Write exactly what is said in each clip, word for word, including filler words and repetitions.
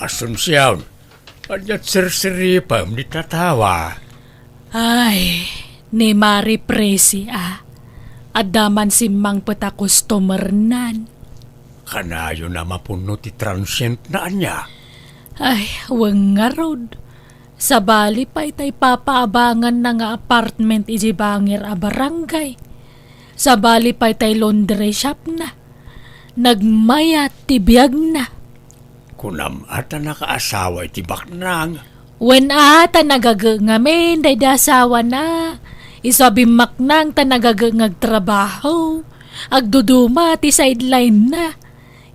Asuncion, ania sirsiripem dita tawa? Ay, ni Mari Presi a. Adda man simmangpet a customernan. Kanayon a mapuno ti transient na ania? Ay, wen ngarud. Sabali pay tay papaabanganna nga apartment iti bangir a barangay. Sabali pay tay laundry shopna. Nagmayat ti biagna. Kunam a ta nakaasawa iti baknang? Wen a, ta nagaget ngamin daydi asawana. Isu a bimmaknang ta nagaget nga agtrabaho. Agduduma ti sideline-na.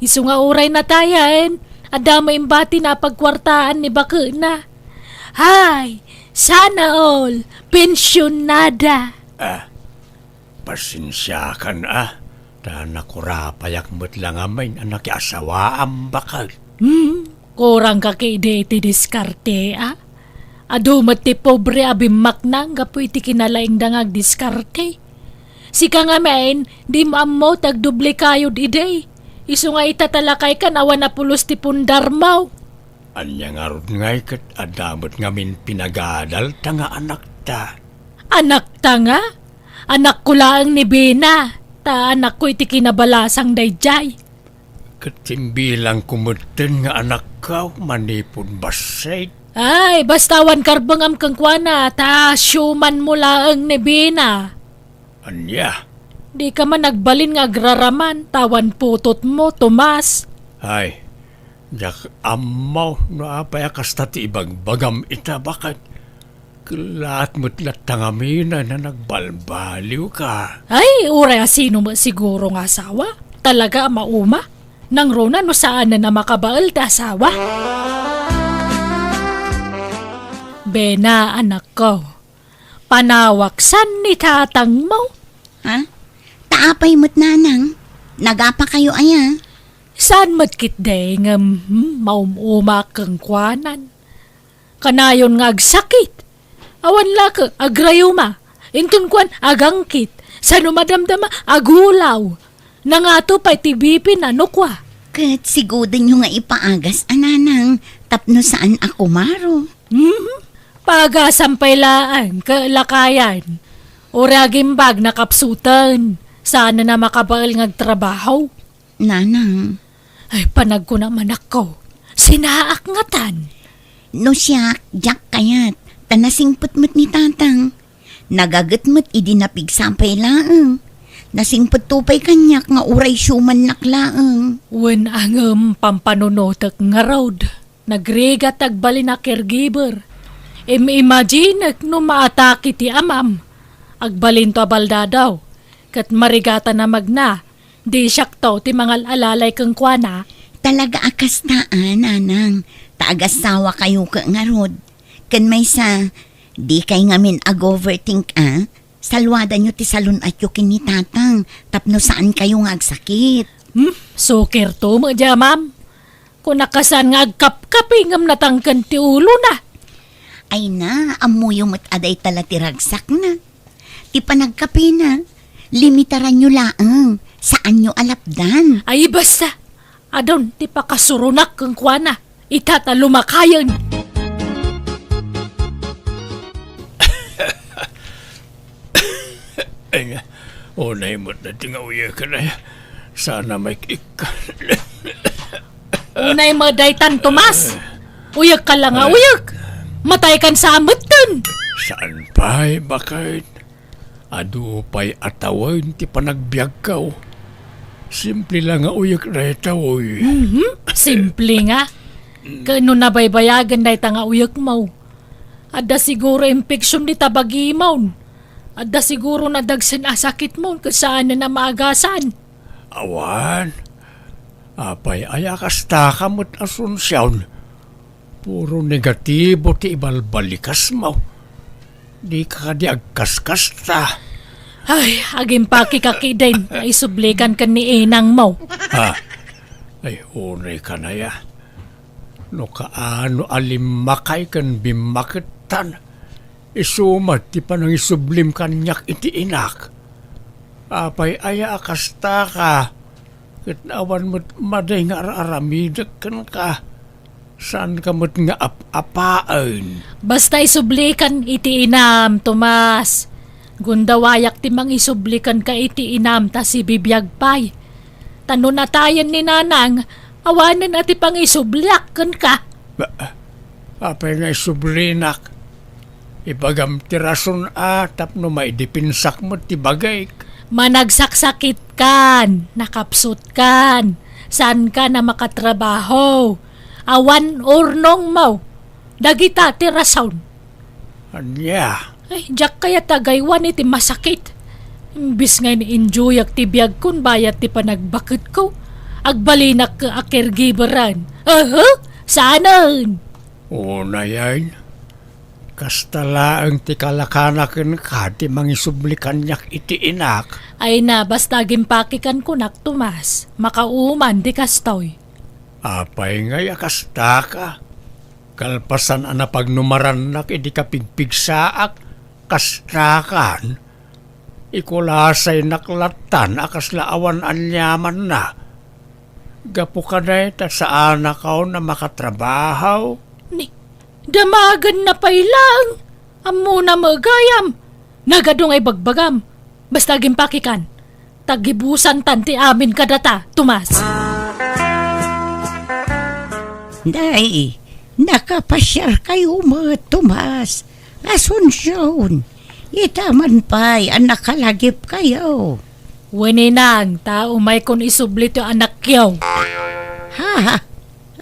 Isu nga uray natayen, adda met imbatina a pagkuartaan ni baketna. Hay, sana all, pensionada. Ah, pasensiakan a, ta nakurapayak met la ngamin a nakiasawaam, baket. Hmm, kurangka ketdi iti diskarte a. Adu met ti pobre a bimmaknang gapu iti kinalaingda nga agdiskarte. Sika ngamin, di mo ammo ti agdubli kayod idi. Isu nga ita ta lakaykan awan a pulos ti pundarmo. Ania ngarud ngay ket adda met ngamin pinagadalta nga anakta? Anakta nga? Anakko laeng ni Bena, ta anakko iti kinabalasang daydiay. Ket imbilangko metten nga anakko manipud bassit. Ay, basta awan karbengam kenkuana, ta siumanmo laeng ni Bena. Ania? Dika man agbalin nga agraraman, ta awan putotmo, Tomas. Ay, diak ammo no apay a kasta ti ibagbagam ita, baket. Kellaat met latta ngamin a nagbalbaliwka. Ay, uray a sino met siguro nga asawa? Talaga a mauma? Nangruna no saanen a makabael ti asawa? Bena, anakko. Panawaksan ni tatangmo. Ha? Ta apay met, nanang? Nagapakayo aya? Saan met ketdi ngem, hmm, maum-umaak kenkuanan. Kanayon nga agsakit. Awan la ket agrayuma. Inton kuan, agangkit. Sano madamdama, agulaw. Nangato pay ti B P na no kua. Ket sigudenyo nga ipaagas a, nanang, tapno saan a kumaro. Hmm? Paagasam pay laeng, ket lakayan. Uray agimbag nakapsuten. Saan a makabael nga agtrabaho. Nanang. Ay, panagkuna manakko. Sinaak ngatan. No siak, diak kayat. Ta nasingpet met ni tatang. Nagaget met idi napigsa pay laeng. Nasingpetto pay kaniak nga uray siumannak laeng. Wen a ngem pampanunotek ngarud. Nagrigat ti agbalin a caregiver. Im-imaginek no maatake ti amam. Agbalinto a baldadaw. Ket marigatan a magna. Di siakto ti mangal-alalay kenkuana. Talaga a kasta a, nanang, ta agasawakayo ket ngarud. Ken maysa, dikay ngamin ag-overthink a. Saluadanyo ti salun-atyo ken ni tatang tapno saankayo nga agsakit. Hmm, sukirto met diay amam. Kunak a saan nga agkapkapi ngem natangken ti ulona. Ay na, ammoyo met a dayta la ti ragsakna. Ti panagkapina, limitaranyo laeng, saanyo a lapdan. Ay, basta, adun ti pakasuronak kenkuana, ita ta lumakayen. Ay nga, unay met dayta nga uyek, ay, sana may ik-, Unay met daytan, Tomas. Uyekka la nga uyek. Mataykan sa ametten. Saan pay, baket? Adu pay a tawen ti panagbiagko. Simple la nga uyek dayta, oy. Mhm, simple nga. Ken no nabaybayagen dayta nga uyekmo, adda siguro infection dita bagimon. Adda siguro nadagsen a sakitmon ket saanen a maagasan. Awan. Apay aya kastaka met, Asuncion? Puro negatibo ti ibalbalikasmo. Dika kadi agkaskasta. Ay, agimpakeka ketdin nga isublikan ken ni inangmo. Ha? Ay, unay kanaya. No kaano a limmakay ken bimmakettan, isu met ti panangisublim kaniak iti inak. Apay aya a kastaka, ket awan met madi nga ar-aramidek kenka. Saanka met nga ap-apaen? Basta isublikan iti inam, Tomas. Gundawayak ti mangisubli kenka iti inam ta sibibiag pay. Ta no natayen ni Nanang, awanen a ti pangisubliak kenka. Ba, apay nga isublinak? Ibagam ti rason a tapno maidepensak met ti bagik. Managsaksakitkan, nakapsutkan, saankan a makatrabaho. Awan urnongmo. Dagita ti rason. Ania? Ay, diak kayat agaywan iti masakit. Imbis nga in-enjoyak ti biagkon bayat ti panagbaketko, agbalinak a caregiveran. Aha, saanen? Unayen, kasta laeng ti kalakana kenka ti mangisubli kaniak iti inak. Ay na, basta agimpake kan kunak, Tomas. Makauman ti kastoy. Apay ngay a kastaka? Kalpasan a napagnumarannak idi kapigpigsaak, kastakan? Ikulasaynak lattan a kasla awan aniamanna. Gapu kadayta, saanakon a makatrabaho. Ni, damagenna pay laeng. Ammona met gayam. Nagadu nga ibagbagam. Basta agimpake kan. Tagibusantan ti amin kadata, Tomas. Nay, nakapasiarkayo met, Tomas. Asuncion, ita man pay a nakalagipkayo. Wen, inang, ta umaykon isubli ti anakyo. Ha?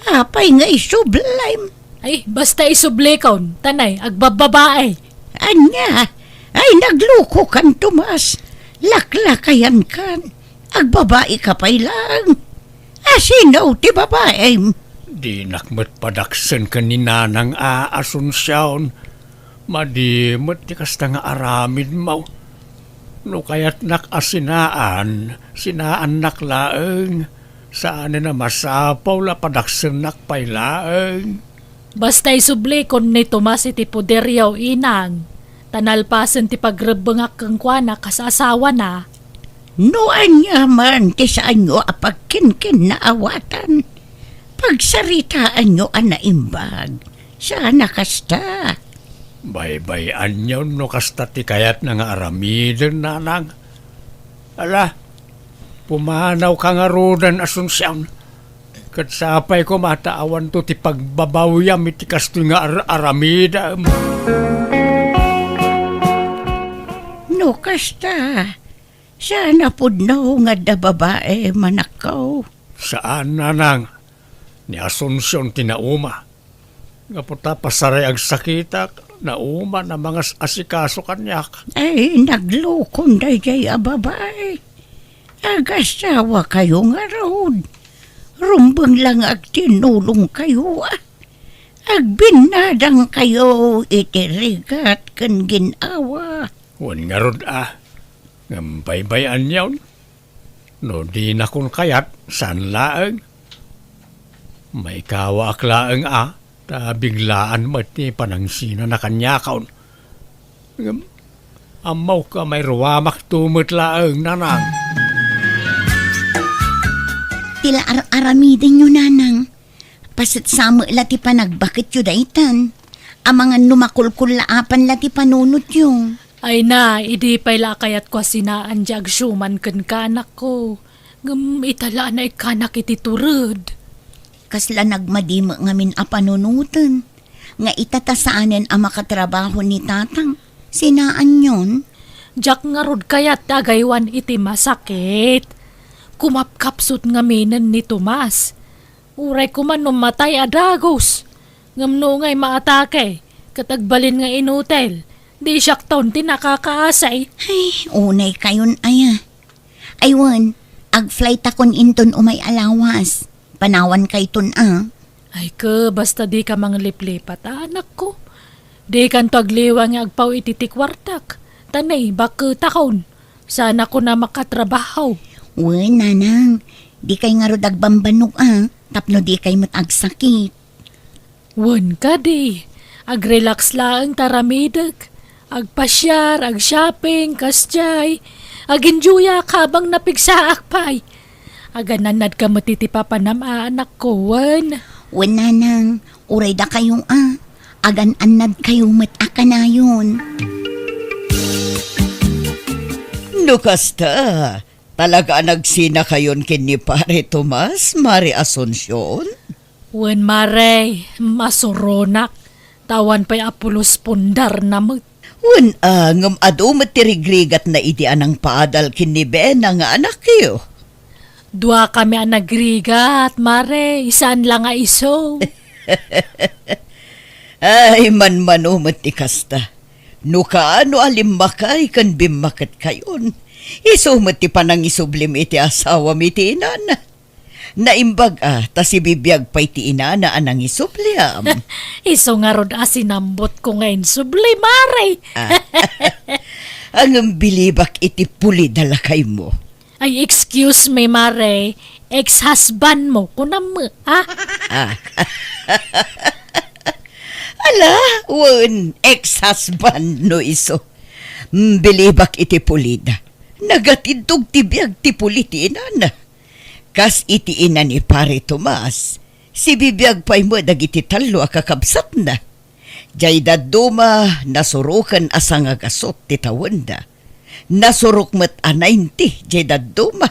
Apay nga isublim? Ay, basta isublikon, ta nay, agbabbabae. Ania? Ay, naglukokan, Tomas. Laklakayankan. Agbabaika pay laeng. Asino ti babaem? Dinak met padaksen ken ni Nanang a Asuncion. Madi met ti kasta nga aramidmo. No kayatnak a sinaan, sinaannak laeng. Saanen a masapul a padaksennak pay laeng. Basta isublikon ni Tomas iti poderyo, inang, ta nalpasen ti pagrebbengak kenkuana kas asawana. No ania man ti saanyo a pagkinkinnaawatan, pagsaritaanyo a naimbag. Saan a kasta? Baybay-anyon no kasta ti kayatna nga aramiden, Nanang. Ala, pumanawka ngaruden, Asuncion. Ket sapay koma ta awanto ti pagbabawyam iti kastoy nga ar-aramidem. No kasta, saan a pudno nga adda babaem, anakko? Saan, Nanang. Ni Asuncion ti nauma. Gapu ta pasaray agsakitak, nauman a mangas-asikaso kaniak. Ay, naglukon daydiay a babai. Agasawakayo ngarud. Rumbeng la nga agtinnulongkayo, a. Agbinnadangkayo iti rigat ken gin-awa. Wen ngarud, a. Ngem baybay-anyon. No dinakon kayat, saan laeng. Maikawaak laeng a, ta biglaan met ti panangsinana kaniakon. Ngem, ammok a mairuamakto met laeng, Nanang. Ti la ar-aramidenyo, Nanang. Pasetsa met la ti panagbaketyo daytan. Amangan no makulkullaapan la ti panunotyo. Ay na, idi pay la a kayatko a sinaan ti agsuman kenka, anakko. Ngem ita la a naikkanak iti tured. Kasla nagmadi met ngamin a panunoten, nga ita ta saanen a makatrabaho ni tatang, sinaanyon? Diak ngarud kayat ti agaywan iti masakit. Kumapkapsut ngaminen ni Tomas. Uray koma no matay a dagus. Ngem no ngay maatake, ket agbalin nga inutil, di siakton ti nakakaasay. Ay, unay kayon aya. Ay wen, ag-flight akon inton umay a lawas. Panawan kayton a. Ay ke, basta di ka mangliplipat, anakko. Di kanto agliwa nga agpaw iti ti kuartak. Ta naibaketakon. Saan ako na makatrabaho. Wen, nanang, di kay ngarud agbambanog a, tapno di kay met agsakit. Wen kadi, ag-relax laeng ta aramidek. Agpasiar, ag-shopping, kasdiay. Ag-enjoyak habang napigsaak pay. Aganannad ka met iti papanam a anakko, wen. Wen, nanang, uray dakayo a, agan-annadkayo met a kanayon. No kasta, talaga a nagsinakayon ken ni Pare Tomas, Mare Asuncion? Wen, Mare, masuronak. Ta awan pay a pulos pundarna met. Wen, a, ngem adu met ti rigrigatna idi a nangpaadal ken ni Bena nga anakyo. Duakami a nagrigat, Mare, saan la nga isu. Ay, manmano met ti kasta. No kaano a limmakay ken bimmaketkayon, isu met ti panangisublim iti asawam iti inana. Naimbag a ta sibibiag pay ti inana a nangisubliam. Isu ngarud a sinambotko nga insubli, Mare. Ah. Ngem bilibak iti pulida lakaymo. Ay, excuse me, Mare. Ex-husbandmo, kunam, ah? Ah. Ala, wen, ex-husband no isu. Mm, bilibak iti pulida. Nagatindog ti biag ti puli ti inana. Kas iti ina ni Pare Tomas, sibibiag pay met dagiti tallo a kakabsatna. Jay dadduma, nasuroken a sangagasut ti tawenda. Nasurok met a ninety jay dadduma.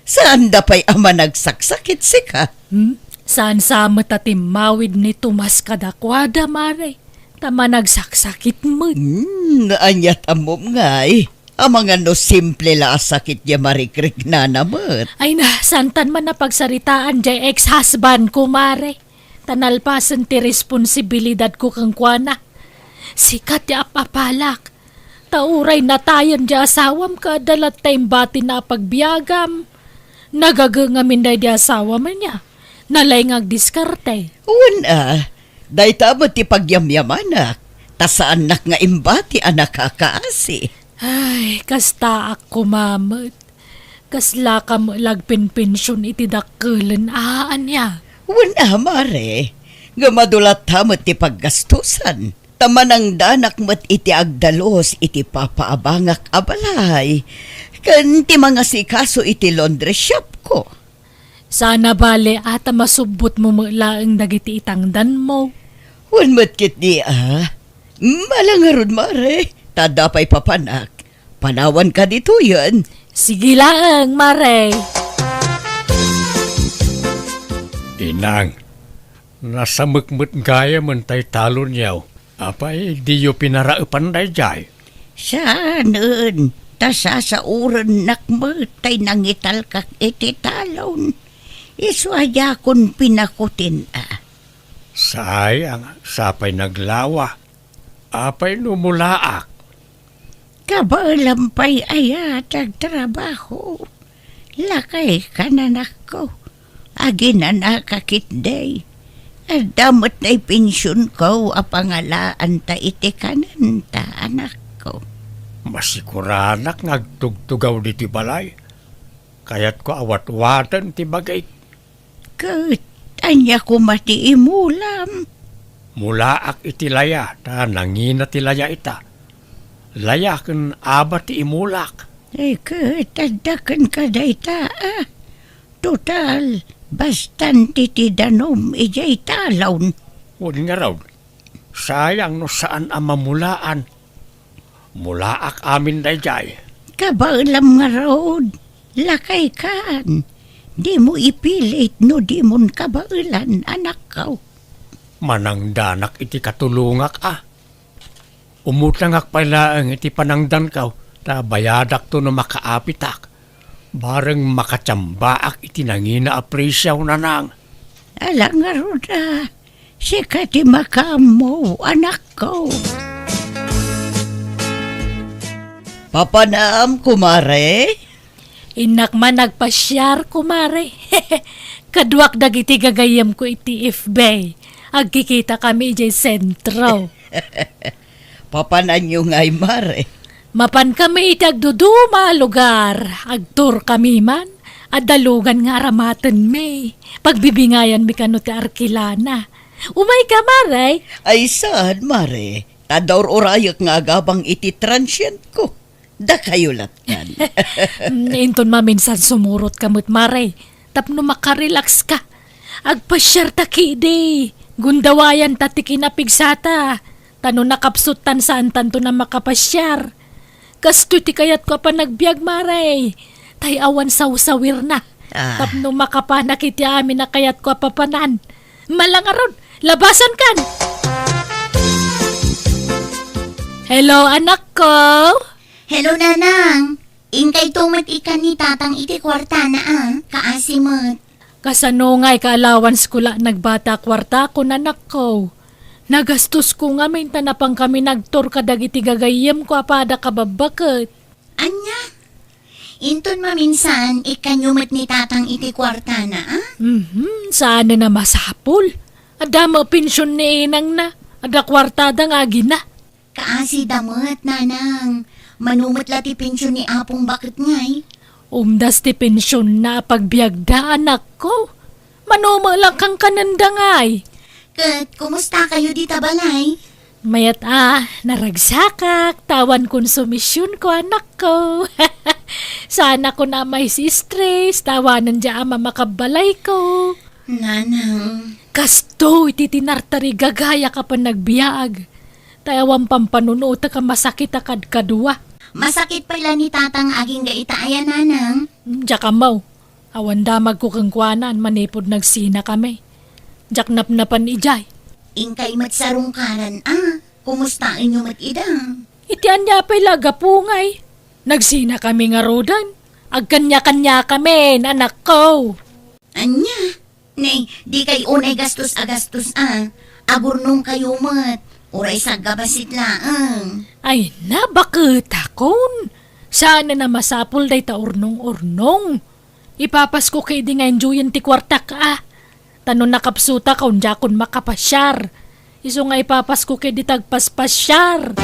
Saanda pay a managsaksakit sika. Hmm? Saan sa met a timmawid ni Tomas kadakuada, Mare? Ta managsaksakit met. Hmm, aniat ammom ngay? Amangan no simple la a sakit ya marikrik nana met. Ay na, santan man a pagsaritaan jay ex-husband ko, Mare. Ta nalpasen ti responsibilidadko kenkuana. Sika ti ap-apalak. Ta uray natayen di asawam ket adda latta imbatina a pagbiagam. Nagagengamin daydi asawam ania. Nalaing nga agdiskarte. Wen a, dayta met ti pagyamyamanak, ta saannak nga imbati a nakakaasi. Ay, kastaak koma met. Kaslaka met la agpenpension iti dakkelen a ania. Wen a, Mare, ngem adu latta met ti paggastusan. Ta manangdanak met iti agdalus iti papaabangak a balay, ken ti mangasikaso iti laundry shopko. Saan a bale a ta masubbotmo met laeng dagiti itangdanmo. Wen met ketdi a. Mala ngarud, Mare, ta adda pay papanak. Panawanka ditoyen. Sige laeng, Mare. Inang, nasamek met gayamen tay talonyo. Apay, diyo pinaraepan daydiay? Saanen, ta sasaorennak met tay nangitalkak iti talon. Isu a diakon pinakutin a. Sayang, sapay naglawa. Apay no mulaak? Kabaelam pay aya ti agtrabaho. Lakayka, anakko. Aginanaka ketdi. Adda met nay pensionko a pangalaanta iti kanenta, anakko. Masikuranak nga agtugtugaw ditoy balay. Kayatko a watwaten ti bagik. Ket ania koma ti imulam? Mulaak iti laya, ta nangina ti laya ita. Laya ken aba ti imulak. Eh, ket adda kenka dayta, a? Total, bastante ti danum idiay talon. Wen ngarud, sayang no saan a mamulaan. Mulaak amin daydiay. Kabaelam ngarud, lakaykan. Dimo ipilit no dimon kabaelan, anakko. Manangdanak iti katulongak a. Umutangak pay laeng iti panangdanko, ta bayadakto no makaapitak. Bareng makatiambaak iti nangina a presio, nanang. Ala ngarud a, sika ti makaammo, anakko. Papanam, kumare? Innak man agpasiar, kumare. Kaduak dagiti gagayyemko iti F B. Agkikitakami idiay sentro. Papananyo ngay, mare? Mapankami iti agduduma a lugar. Agtourkami man. Adda lugan nga aramatenmi. Pagbibingayanmi kano ti arkilana. Umayka, mare? Ay, saan, mare? Ta daur-urayek nga agabang iti transientko. Dakayo lattan. Mm, inton maminsan sumurotka met, mare, tapno makarelaxka. Agpasiarta kidi. Gundawayanta ti kinapigsata. Ta no nakapsuttan, saantanto a makapasiar. Kastoy ti kayatko a panagbiag, Mare. Tay awan sawsawirna. Ah. Tapno makapanak iti amin a kayatko a papanan. Mala ngarud, labasankan! Hello, anakko! Hello, Nanang! Inkayto met ikkan ni Tatang iti kuartana, a? Kaasi met. Kasano ngay ka allowance ko la nagbata kuartakon, anakko? Nagastosko ngamin ta napankami nagtur kadagiti gagayyemko a pada kababbaket. Ania? Inton maminsan, ikkanyo met ni Tatang iti kuartana, a? Mhm, saanen a masapul. Adda met pension ni inangna. Adda kuartada nga agina. Kaasida met, Nanang. Mano met la ti pension ni Apong Baket ngay? Umdas ti pensionna a pagbiagda, anakko. Mano met la kankanenda ngay? Ket kumusta kayo dita balay? Mayat a, naragsakak, ta awan konsumisionko, anakko. Saanakon a mai-stress, ta awanen dia a mamakabbalayko. Nanang. Kastoy ti tinartarigagayak a panagbiag. Ta awan pampanunotek a masakit a kadkadua. Masakit pay la ni Tatang agingga ita aya, Nanang? Diak ammo. Awan damagko kenkuana manipud nagsinakami. Diak napnapan idiay. Inkay met sarungkaran a. Kumustaenyo met ida? Iti ania pay la a gapu ngay? Nagsinakami ngaruden. Agkaniakaniakamin, anakko. Ania? Nay, dikay unay gastos a gastos a. Agurnongkayo met. Uray saggabasit laeng. Ay, nabaketakon. Saanen a masapul dayta urnong-urnong. Ipapasko kadi nga enjoyen ti kuartak a. Ta no nakapsutak, diakon makapasiar. Isu nga ipapasko kadi ti agpaspasiar.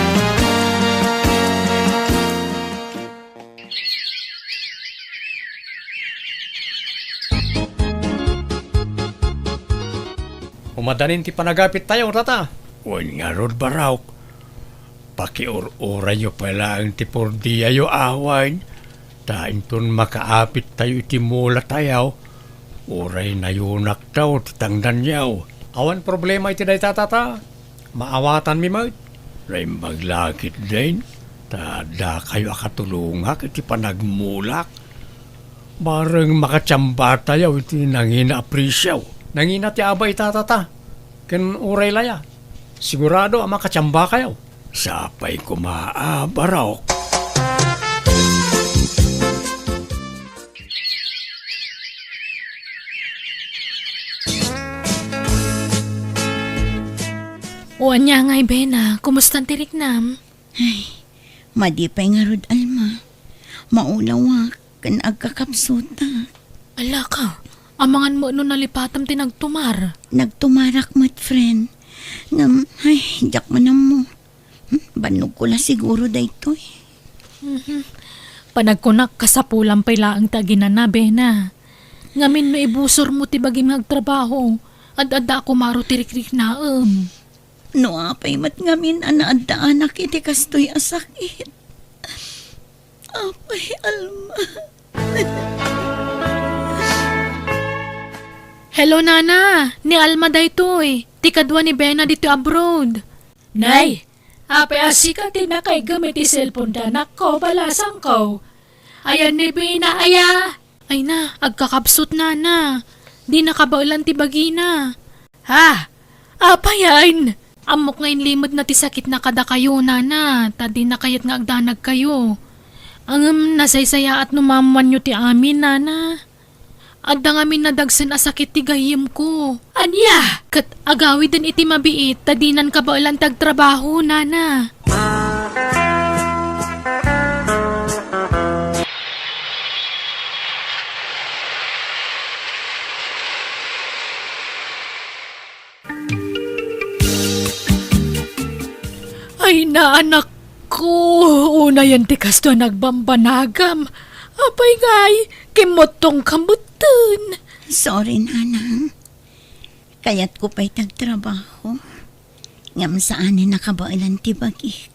Umadanin ti panagapit tayo, tata. Wen ngarud, Barok. Pakiur-urayyo pay laeng ti pordiayo awan, ta inton makaapit tayo iti mula tayo, uray nayunak tayo ti tangdanyo. Awan problema iti dayta, tata. Maawatanmi met. Naimbag la ketdin, ta adda kayo a katulongak iti panagmulak. Bareng makatiamba tayo iti nangina a presyo. Nangina ti aba ita, tata. Ken uray la ya, sigurado a makatiamba kayo. Sapay koma a, Barok. O ania ngay, Bena, kumustan ti riknam? Ay, madi pay ngarud, Alma. Maulawak ken agkakapsutak. Ala ka, amangan met no nalipatam ti nagtumar. Nagtumarak met, friend. Ngem, ay, diak man ammo. Hmm, bannogko la siguro daytoy. Mhm. Panagkunak, kasapulan pay laeng ti aginana, Bena. Ngamin no ibusormo ti bagim nga agtrabaho, ad-adda a kumaro ti rikriknaem. No apay met ngamin a naaddaanak iti kastoy a sakit? Apay, Alma. Hello, Nana. Ni Alma daytoy. Ti kadua ni Bena ditoy abroad. Nay, apay a sika ti nakaiggem iti cellphone da, anakko, balasangko? Ayan ni Bena, aya? Ay na, agkakapsut, Nana. Di nakabaelan ti bagina. Ha? Apay ayan? Ammok nga inlimedna ti sakitna kadakayo, Nana, ta dina kayat nga agdanagkayo. Ngem nasaysayaat no maammoanyo ti amin, Nana. Adda ngamin nadagsen a sakit ti gayyemko. Ania? Ket agawiden iti mabiit ta dinan kabaelan ti agtrabaho, Nana. Ay, naanakko, unayen ti kastoy a nagbambanagam. Apay ngay, kimmuttongka metten. Sorry, Nanang. Kayatko pay ti agtrabaho. Ngem saanen a kabaelan ti bagik.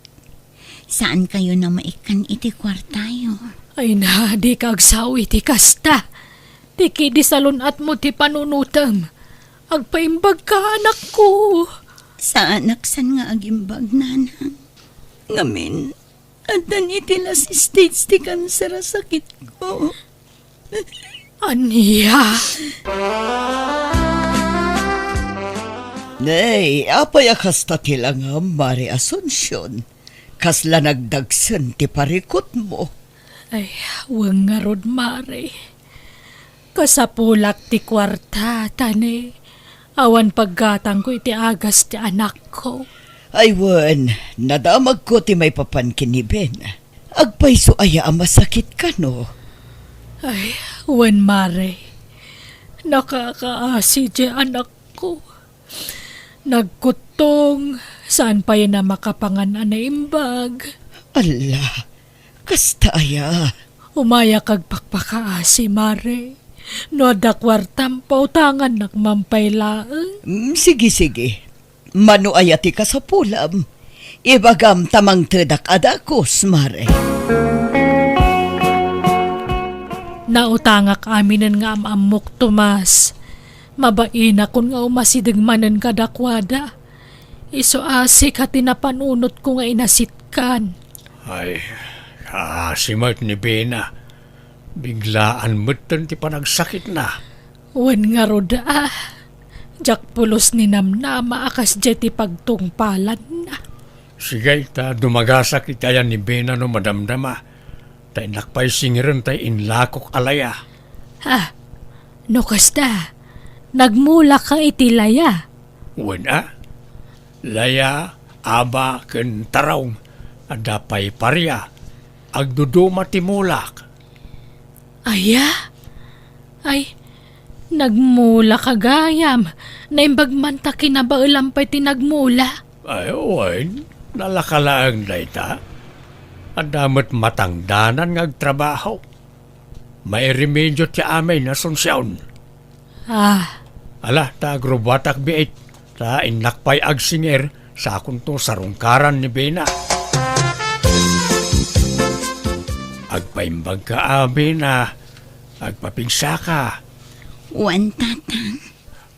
Saankayon a maikkan iti kuartayo. Ay na, dika agsao iti kasta. Ti kidi salun-atmo ti panunotem. Agpaimbagka, anakko. Saanak san nga agimbag, nanang. Ngamin, addan iti last stage ti kanser a sakitko. Ania? Nay, apay a kasta ti langam, Mare Asuncion? Kasla nagdagsen ti parikutmo. Ay, wen ngarud, Mare. Kasapulak ti kuarta, ta ni, awan paggatangko iti agas ti anakko. Ay wen, nadamagko ti maipapan ken ni Ben. Agpayso aya a masakit kano? Ay, wen, Mare. Nakakaasi ti anakko. Nagkuttong, saan pay a makapangan a naimbag. Alla, kasta aya? Umayak agpakpakaasi, Mare. No adda kuartam, pautangannak man pay laeng. Mm, sige, sige. Mano aya ti kasapulam? Ibagam ta mangtedak a dagus, Mare. Nautangak aminen nga am-ammok, Tomas. Mabainakon nga umasideg manen kadakuada. Isu a sika ti napanunotko nga inasitkan. Ay, kaasi met ni Bena. Biglaan metten ti panagsakitna. Wen ngarud a, diak pulos ni namnama a kasdiay ti pagtungpalanna. Sige, ta dumagasak iti ayan ni Bena no madamdama. Ta innak pay singirenta inlakok a laya. Ah, no kasta, nagmulaka iti laya? Wen a, laya, aba, ken tarong, adda pay paria. Agduduma ti mulak. Aya? Ay, nagmulaka gayam. Naimbag man ta kinabaelam pay ti nagmula. Ay, wen, nalaka laeng dayta. Adda met matangdanan nga agtrabaho. Mairemedio ti amin, Asuncion. Ah. Ala, ta agrubuatak biit, ta innak pay agsingir, sakonto sarungkaran ni Bena. Agpaimbagka a, Bena, agpapigsaka. Wen, Tatang.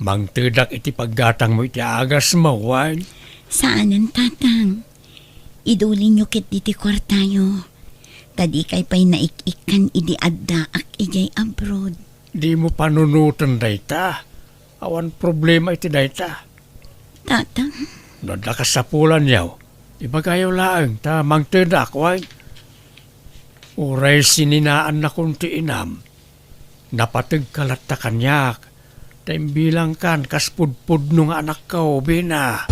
Mangtedak iti paggatangmo iti agasmo, wen? Saanen, Tatang. Idulinyo ketdi ti kuartayo. Ta dikay pay naik-ikkan idi addaak idiay abroad. Dimo panunoten dayta. Awan problema iti dayta. Tatang. No adda kasapulanyo, ibagayo laeng ta mangtedak, wen? Uray sininaannakon ti inam, napategka latta kaniak, ta imbilangkan kas pudpudno nga anakko, Bena.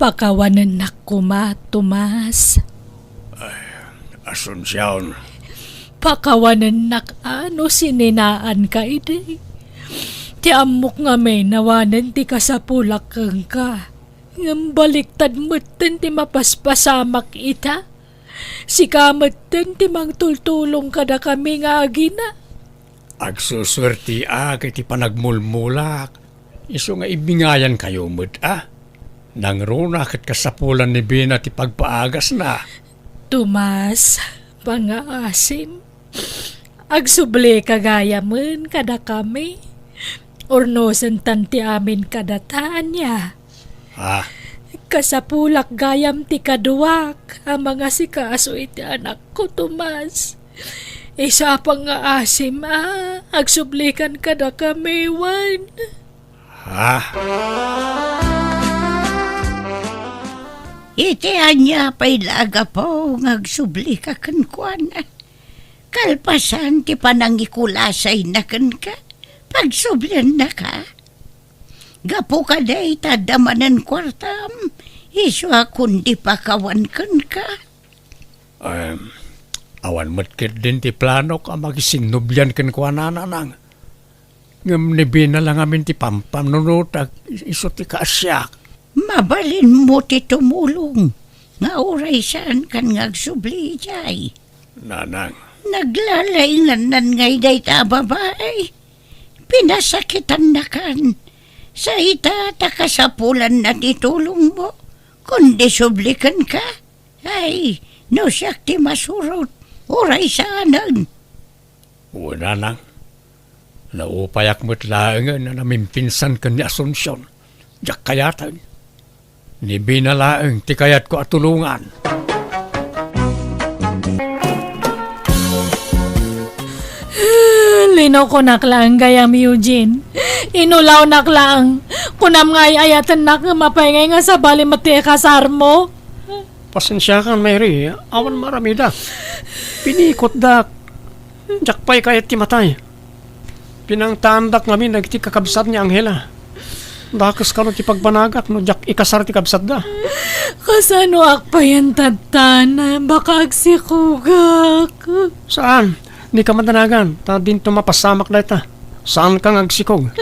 Pakawanennak koma, Tomas. Ay, Asuncion. Pakawanennak a no sininaanka idi. Ti ammok ngamin awanen ti kasapulak kenka. Ngem baliktad metten ti mapaspasamak ita. Sika metten ti mangtultulong kadakami nga agina. Agsusuertiak iti panagmulmulak. Isu nga ibingayankayo met a. Nangruna ket kasapulan ni Bena ti pagpaagasna. Tomas, pangngaasim. Agsublika gayamen kadakami. Urnosentan ti amin kadata, ania? Ah. Kasapulak gayam ti kaduak a mangasikaso iti anakko, Tomas. Isu a pangngaasim a, agsublikan kadakami, wen. Ah. Iti ania pay la a gapu nga agsublika kenkuana? Kalpasan ti panangikulasayna kenka, pagsubliannaka. Gapu kadi ta adda manen kuartam, isu a kundi pakawan kenka. Em, awan met ketdin ti planok a makisinnublian kenkuana, nanang. Ngem ni Bena la ngamin ti pampanunotak, isu ti kaasiak. Mabalinmo ti tumulong nga uray saankan nga agsubli idiay. Nanang. Naglalaingannan ngay dayta a babai. Pinasakitannakan. Sa ita ta kasapulanna ti tulongmo, kundi subli kenka. Ay, no siak ti masurot, uray saanen. Wen, nanang. Naupayak met laengen a namimpinsan ken ni Asuncion. Diak kayaten. Ni Bina laeng ti kayatko a tulongan. Linukonak laeng gayam, Eugene. Inulawnak laeng. Kunam nga ay-ayatennak ngem apay ngay nga sabali met ti ikasarmo? Pasensiakan, Mary. Awan maaramida. Pinikotdak. Diak pay kayat ti matay. Pinangtaandak ngamin dagiti kakabsat ni Angela. Dakes kano ti pagbanagak no diak ikasar ti kabsatda. Kasanoak payen tattan? Baka agsikogak. Saan? Dika madanagan, ta dinto mapasamak dayta. Saanka nga agsikog.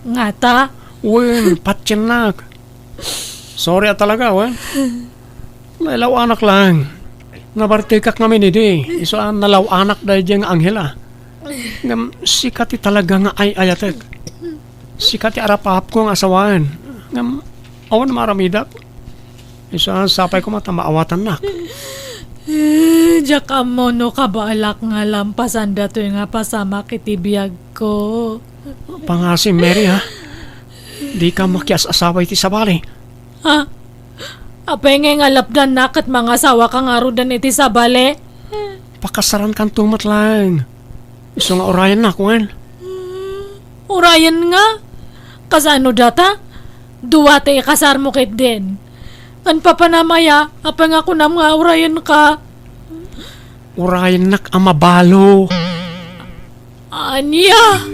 Ngata? Wen, patiennak. Sorry a talaga, wen. Nalaw-anak laeng. Nabartekak ngamin idi, isu a nalaw-anak daydiay nga Angela. Ngem sika ti talaga nga ay-ayatek. Sika ti arap-apko nga asawaen. Ngem awan maaramidak. Isu a sapay koma ta maawatannak. Eh, diak ammo no kabaelak nga lampasan datoy nga pasamak iti biagko. Pangasim, Mary, ha? Dika makias-asawa iti sabali. Ha? Apay ngay nga lapdannak ket mangasawaka ngaruden iti sabali? Pakasarankanto met laeng. Isu nga urayennak, wen? Urayen nga? Kasano data? Dua ti ikasarmo ketdin. Ken papanam aya, apay nga kunam nga urayenka? Urayennak a mabalo. Ania?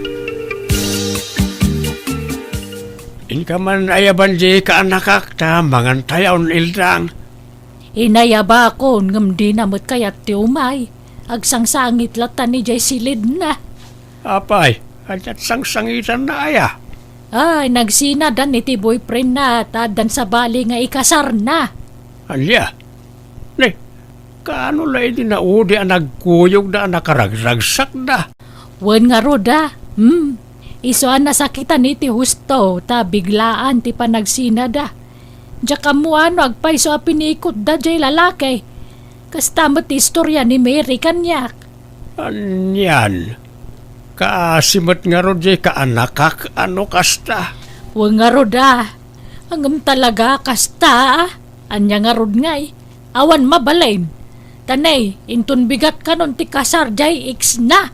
Inka man ayaban di kaanakak ta mangantayon, Ildang. Inayabakon, ngem dina met kayat ti umay. Agsangsangit latta ni jay silidna. Apay, ania't sangsangitanna aya? Ay, nagsinadan iti boyfriendna, ta addan sabali nga ikasarna. Ania? Ne, kaano la idi naudi a nagkuyogda a nakaragragsakda? Wen ngarud a, hmm. Isu a nasakitan iti husto, ta biglaan ti panagsinada. Diak ammo a no agpayso a pinikotda jay lalaki. Kasta met ti istorya ni Mary kaniak. Anian? Kaasi met ngarud jay kaanakak a no kasta? Wen ngarud a. Ngem talaga kasta a. Ania ngarud ngay? Awan mabalin. Ta ne, inton bigat kanon ti kasar jay ex na.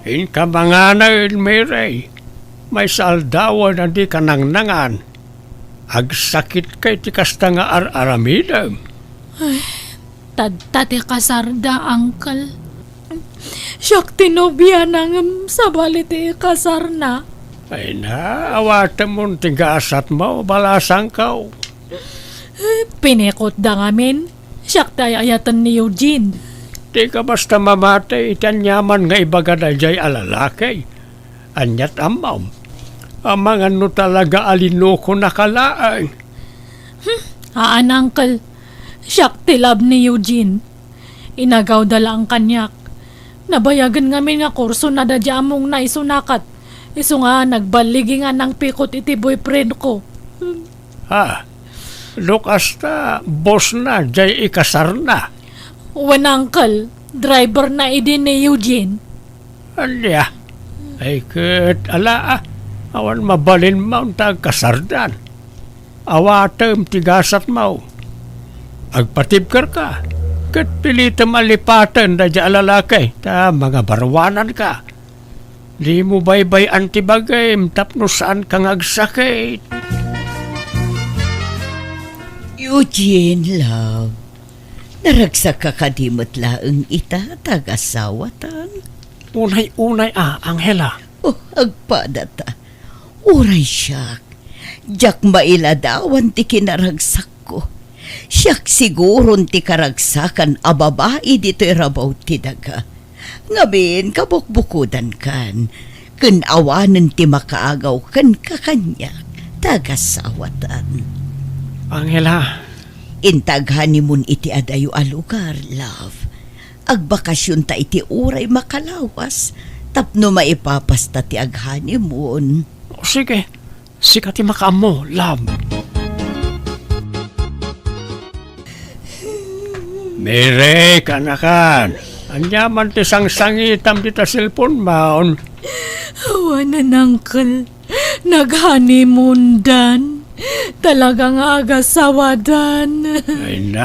Inka manganay, Mary. Maysa aldawen a dika nangnangan. Agsakitka iti kasta nga ar-aramidem. Ay, tadta ti kasarda, uncle. Siak ti nobiana ngem sabali ti ikasarna. Ay na, awatemon ti gasatmo, balasangko. Pinikotda ngamin. Siak ti ay-ayaten ni Eugene. Dika basta mamati iti aniaman nga ibaga daydiay a lalaki. Ania't ammom? Amangan no talaga a linukonaka laeng. Hmm, haan, uncle. Siak ti love ni Eugene. Inagawda laeng kaniak. Nabayagen ngamin nga kursonada diay ammongna isuna ket isu nga nagballigi nga nangpikot iti boyfriendko. Ha? No kasta, bossna jay ikasarna? Wen, uncle, driverna idi ni Eugene. Ania? Ay ket ala, a, awan mabalinmo ta agkasardan. Awatem ti gasatmo. Agpatibkerka, ket pilitem a lipaten daydiay a lalaki ta mangabaruananka. Dimo baybay-an ti bagim tapno saanka nga agsakit. Eugene, love, naragsakka kadi met laeng ita ta agasawatan? Unay-unay a, Angela. Oh, agpadata. Uray siak, diak mailadawan ti kinaragsakko. Siak siguron ti karagsakan a babai ditoy rabaw ti daga. Ngamin, kabukbukodankan, ken awanen ti makaagaw kenka kaniak, ta agasawatan. Angela. Inta ag-honeymoon iti adayo a lugar, love. Agbakasionta iti uray makalawas, tapno maipapasta ti ag-honeymoon. O, sige. Sika ti makaammo, love. Mary, kaanakan. Ania man ti sangsangitam dita cellphone mo? Wen, uncle. Nag-honeymoon-dan. Talaga nga agasawadan. Ay na.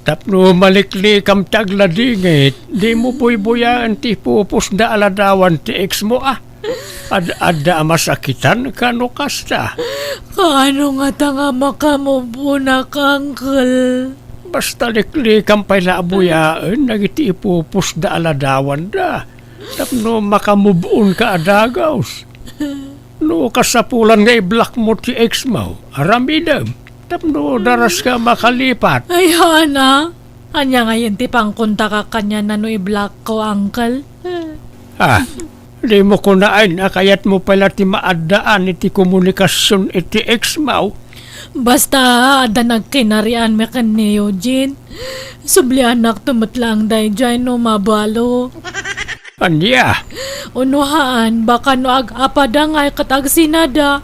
Tapno maliklikam ti agladingit, dimo buybuyaen ti ipupusda a ladawan ti ex mo, a. Ad-adda a masakitanka no kasta. Kaano ngata nga makamove-onak, uncle? Basta liklikam pay la a buyaen dagiti ipupusda a ladawanda tapno makamove-onka a dagus. No kasapulan nga i-block mo ti ex mo, aramidem tapno daraska a makalipat. Ay, haan a. Ania ngayen ti pangkontakak kaniana no i-block ko, uncle? Ah, dimo kunaen a kayatmo pay la ti maaddaan iti komunikasion iti ex mo? Basta adda nagkinarianmi ken ni Eugene. Subliannakto met laeng daydiay no mabalo. Ania? Uno haan, baka no ag-apada ngay ket agsinada,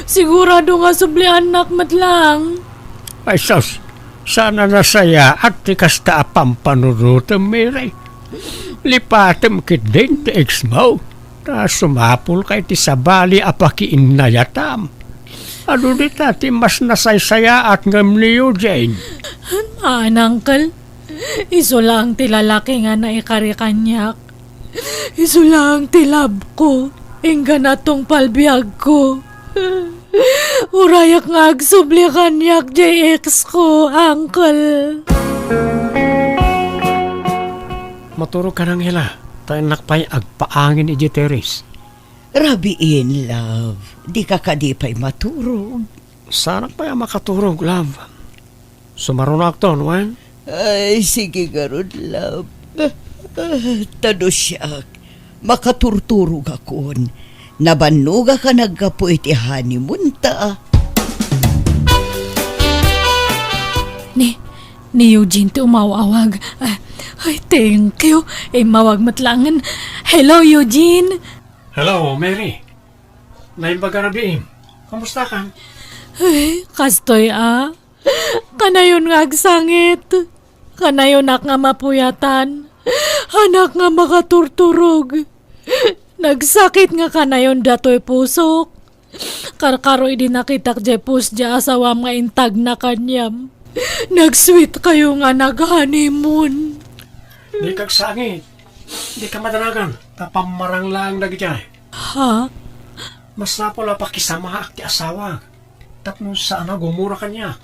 sigurado nga subliannak met laeng. Ay sus, saan a nasayaat ti kasta a pampanunotem, Mary. Lipatem ketdin ti ex mo, ta sumapulka iti sabali a pakiinnayatam. Adu dita ti mas nasaysayaat ngem ni Eugene? Haan, uncle. Isu laeng ti lalaki nga naikari kaniak. Isu laeng ti love ko, inggana tungpal biag ko. Urayak nga agsubli kaniak jay ex ko, uncle. Maturog ka, Angela, ta innak pay agpaangin idiay terrace. Rabiin, love. Dika kadi pay maturog? Saanak pay a makaturog, love. Sumarunoakton, wen? Ay, sige ngarud, love. Ah, ta no siak, makaturturogakon. Nabannogak a naggapu iti honeymoon ta. Ni, ni Eugene ti umaw-awag. Ah, ay, thank you. Immawag met laengen. Hello, Eugene. Hello, Mary. Naimbag a rabiim. Kamusta kan? Ay, kastoy a. Kanayon nga agsangit. Kanayonak nga mapuyatan. Haanak nga makaturturog. Nagsakit nga kanayon datoy pusok. Karkaro idi nakitak jay post jay asawam nga intagna kaniam. Nagsweet kayo nga nag-honeymoon. Dika agsangit. Dika madanagan. Ta pammarang laeng dagijay. Ha? Masapul a pakisamaak ti asawak tapno saan a gumura kaniak.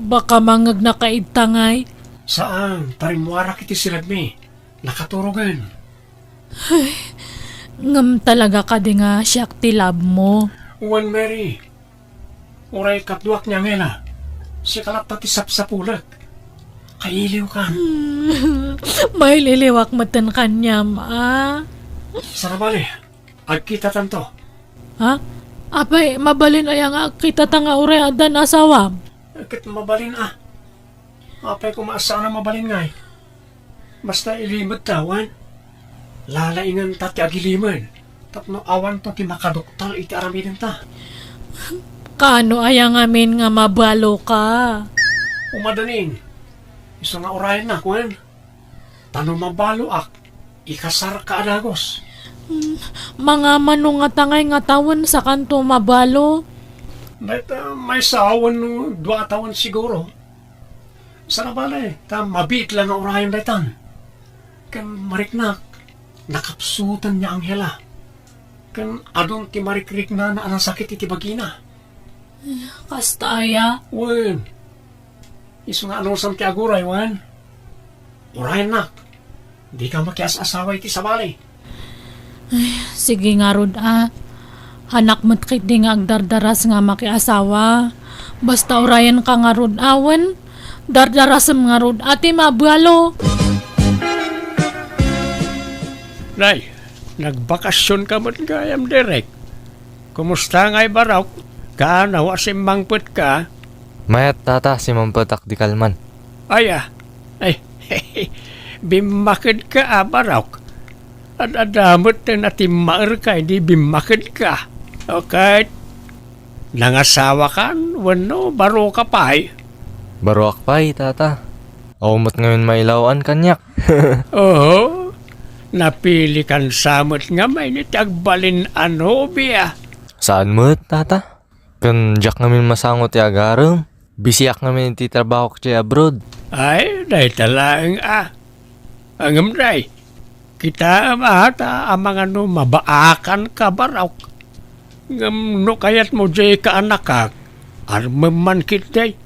Baka mangegnaka idiay. Saan, ta rimmuarak iti silagmi. Nakaturogen. Ay, ngem talaga kadi nga siak ti love mo? Wen, Mary. Uray kaduak ni Angela, sika latta ti sapsapulek. Kailiwkan. Maililiwak metten kaniam, a? Saan a bale, agkitatanto. Ha? Apay, mabalin aya nga agkitata nga uray addan asawam? Ket mabalin a. Apay koma a saan a mabalin ngay? Basta ilimed ta, wen? Lalaingenta ti agilimed tapno awanto ti makaduktal iti aramidenta. Kaano aya ngamin nga mabaloka? Umadanin. Isu nga urayennak, wen? Ta no mabaloak, ikasarka a dagus. Hmm, mangamano ngata ngay nga tawen sakanto mabalo? Dayta maysa wenno dua a tawen siguro. Saan a bale, ta mabiit la nga urayen daytan. Ken mariknak, nakapsutan ni Angela. Ken adun ti marikriknana a nasakit iti bagina. Kasta aya? Wen. Isu nga anusam ti aguray, wen? Urayennak. Dika makias-asawa iti sabali. Ay, sige ngarud a. Haanak met ketdi nga agdardaras nga makiasawa. Basta urayenka ngarud a, wen? Dardarasem ngarud a ti mabalo. Nay, nagbakasionka met gayam, Derek. Kumusta ngay, Barok? Kaano a simmangpetka? Mayat, tata, simmangpetak di kalman. Aya, ay, bimmakedka a, Barok. Ad-adda met ti natimmaerka idi bimmakedka. Okay. Nangasawakan wenno baroka pay? Baroak pay, tata. Awan met ngamin mailaw-an kaniak. Oo, napilikan sa met ngamin iti agbalin a nobia. Saan met, tata? Ken diak ngamin masango ti agarem. Bisiak ngamin iti trabahok idiay abroad. Ay, dayta laeng a. Ngem day, kitaem a ta amangan no mabaakanka, Baraok. Ngem no kayatmo diay kaanakak, armem man ketdi.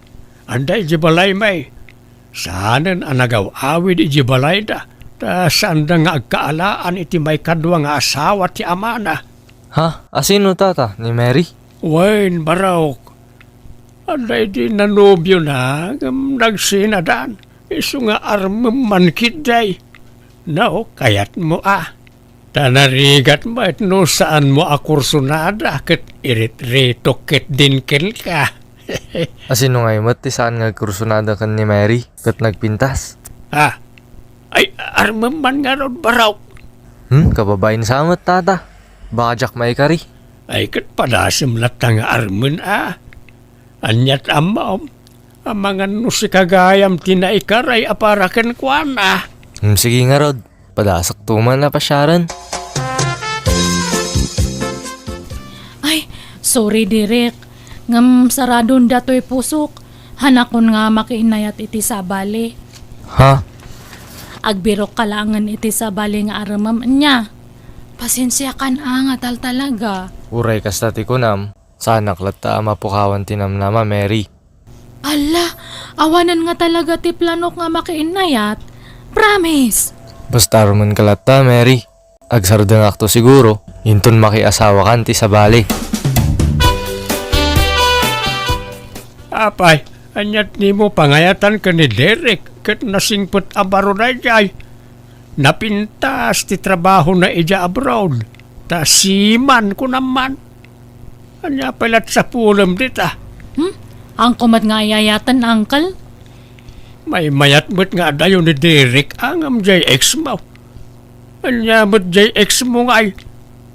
Adda idiay balaymi. Saanen a nagaw-awid idiay balayda, ta saanda nga agkaalaan iti maikadua nga asawa ti amana. Ha? Asino, tata? Ni Mary? Wen, Baraok. Adda idi nanobiona, ngem nagsinadan. Isu nga armem man ketdi. No, kayatmo a. Ta narigat met no saanmo a kursonada ket iritritokket din kenka. Asino ngay met ti saan nga agkursonada ken ni Mary ket nagpintas? Ah, ay, armem man ngarud, Baraok. Hmm, kababain sa met, tata. Baka diak maikari. Ay, ket padasem latta nga armen a. Aniat ammom, amangan no sika gayam ti naikaray a para kenkuana. Hmm, sige ngarud. Padasakto man a pasiaren. Ay, sorry, Derek. Ngem saradon datoy pusok. Hanakon nga makiinnayat iti sabali. Ha? Agbirokka laengen iti sabali nga armem nia. Pasensiakan a nga taltalaga. Uray kasta ti kunam, saanak latta a mapukawan ti namnama, Mary. Alla, awanen nga talaga ti planok nga makiinnayat. Promise! Basta armenka latta, Mary. Agsardengakto siguro, inton makiasawakan ti sabali. Apay, ania ti nimo pangayatan ken ni Derek ket nasingpet a baro daydiay? Napintas ti trabahona idiay abroad, ta seaman, kunam man. Ania pay la ti sapulem dita? Hmm? Haanko met nga ay-ayaten, uncle? Maymayat met nga adayo ni Derek a ngem diay ex mo. Ania met diay ex mo nga ay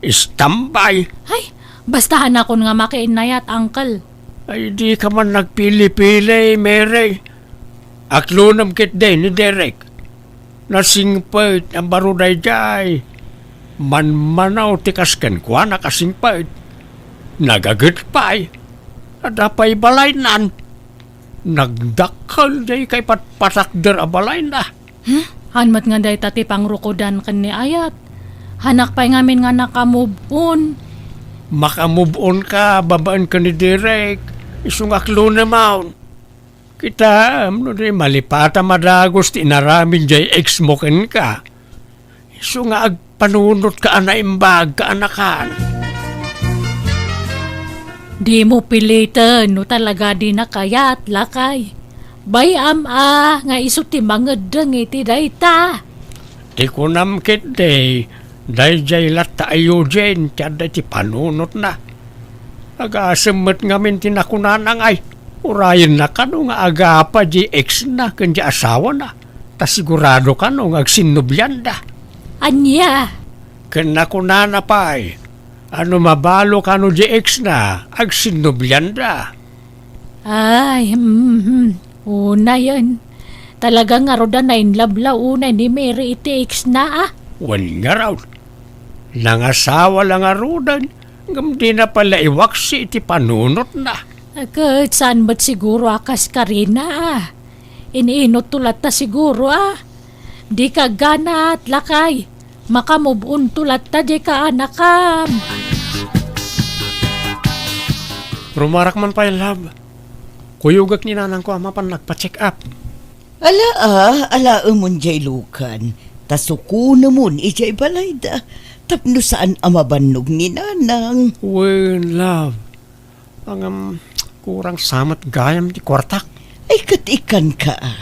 istambay? Ay, basta hanakon nga makiinnayat, uncle. Ay, dika man nagpili-pili, Mary. Aklonem ketdi ni Derek. Nasingpet a baro daydiay. Manmanaw ti kas kenkuana a singpet. Nagaget pay. Adda pay balaynan. Nagdakkel diay kaipatpatakder a balayna. Hmm? Haan met nga dayta ti pangrukodan ken ni ayat. Hanak pay ngamin nga naka-move on. Maka-move on ka babaen ken ni Derek. Isu nga aklonem. Kitaem no di malipatam a dagus ti inaramid diay ex mo kenka. Isu nga agpanunotka a naimbag, kaanakan. Dimo piliten no talaga dina kayat, lakay. Bay-am a nga isu ti mangeddeng iti dayta. Ti kunam ketdi, daydiay latta a Eugene ti adda iti panunotna. Agasem met ngamin ti nakunana nga ay, urayenna kano nga agapa diay ex na ken diay asawana, ta sigurado kano nga agsinnobianda. Ania? Ken nakunana pay, a no mabalo kano diay ex na, agsinnobianda. Ay, mhm. Unayen. Talaga ngarud a nainlove la unay ni Mary iti ex na, a? Wen ngarud. Nangasawa la ngaruden, ngem dina pay la iwaksi iti panunotna. Ket saan met siguro a kas karina, a? Iniinotto latta siguro, a? Dika agganat, lakay. Maka-move on to latta diay kaanakam. Rumarak man pay, love. Kuyogek ni nanangko a mapan nagpa-check up. Ala, a, alaemon diay lukan. Ta sukonemon idiay balayda. Tapno saan a mabannog ni nanang. Wen, love. Ngem, kurang sa met gayam ti kuartak. Ay, ket ikkanka, a.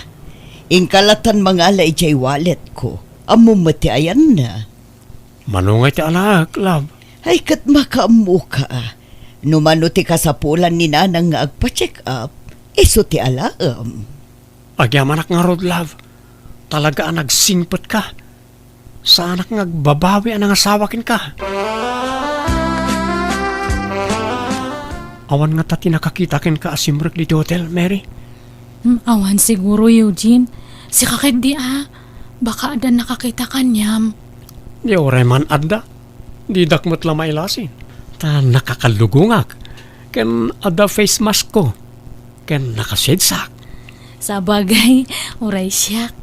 Inka latan mangala idiay walletko. Ammom met ti ayanna. Mano ngay ti alaek, love? Ay, ket makaammoka, a. No mano ti kasapulan ni nanang nga agpa-check up, isu ti alaem. Agyamanak ngarud, love. Talaga a nagsingpetka. Saanak nga agbabawi a nangasawa kenka. Awan ngata ti nakakita kenka a simrek ditoy hotel, Mary? Hmm, awan siguro, Eugene. Sika ketdi a, baka adda nakakita kaniam. Di uray man adda, didak met la mailasin. Ta nakakalugongak, ken adda face mask ko, ken nakasedsak. Sabagay, uray siak,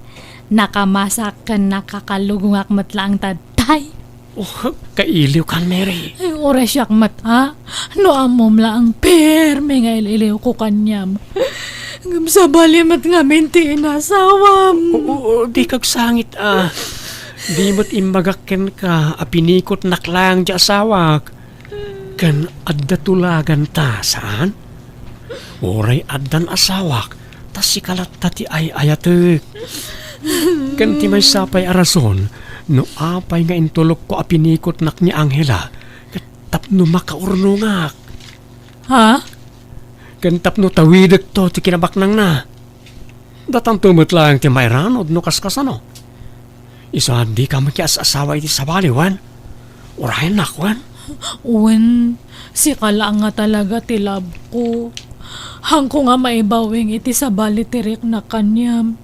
nakamasak ken nakakalugongak met laeng ta tay. Oh, kailiwkan, Mary. Ay, uray siak met a. No ammom laeng permi nga il-iliwko kaniam. Ngem sabali met ngamin ti inasawam. Oo, oo, dika agsangit a. Di met imbagak kenka a pinikotnak laeng ti asawak. Ken adda tulaganta, saan? Uray addan asawak, ta sika latta ti ay-ayatek. Ken ti maysa pay a rason no apay nga intulokko a pinikotnak ni Angela, ket tapno makaurnongak. Ha? Ken tapno tawidekto ti kinabaknangna. Datanto met laeng ti mairanod no kaskasano. Isu a dika makias-asawa iti sabali, wen? Urayennak, wen? Wen, sika laeng nga talaga ti love ko. Haanko nga maibawing iti sabali ti riknak kaniam.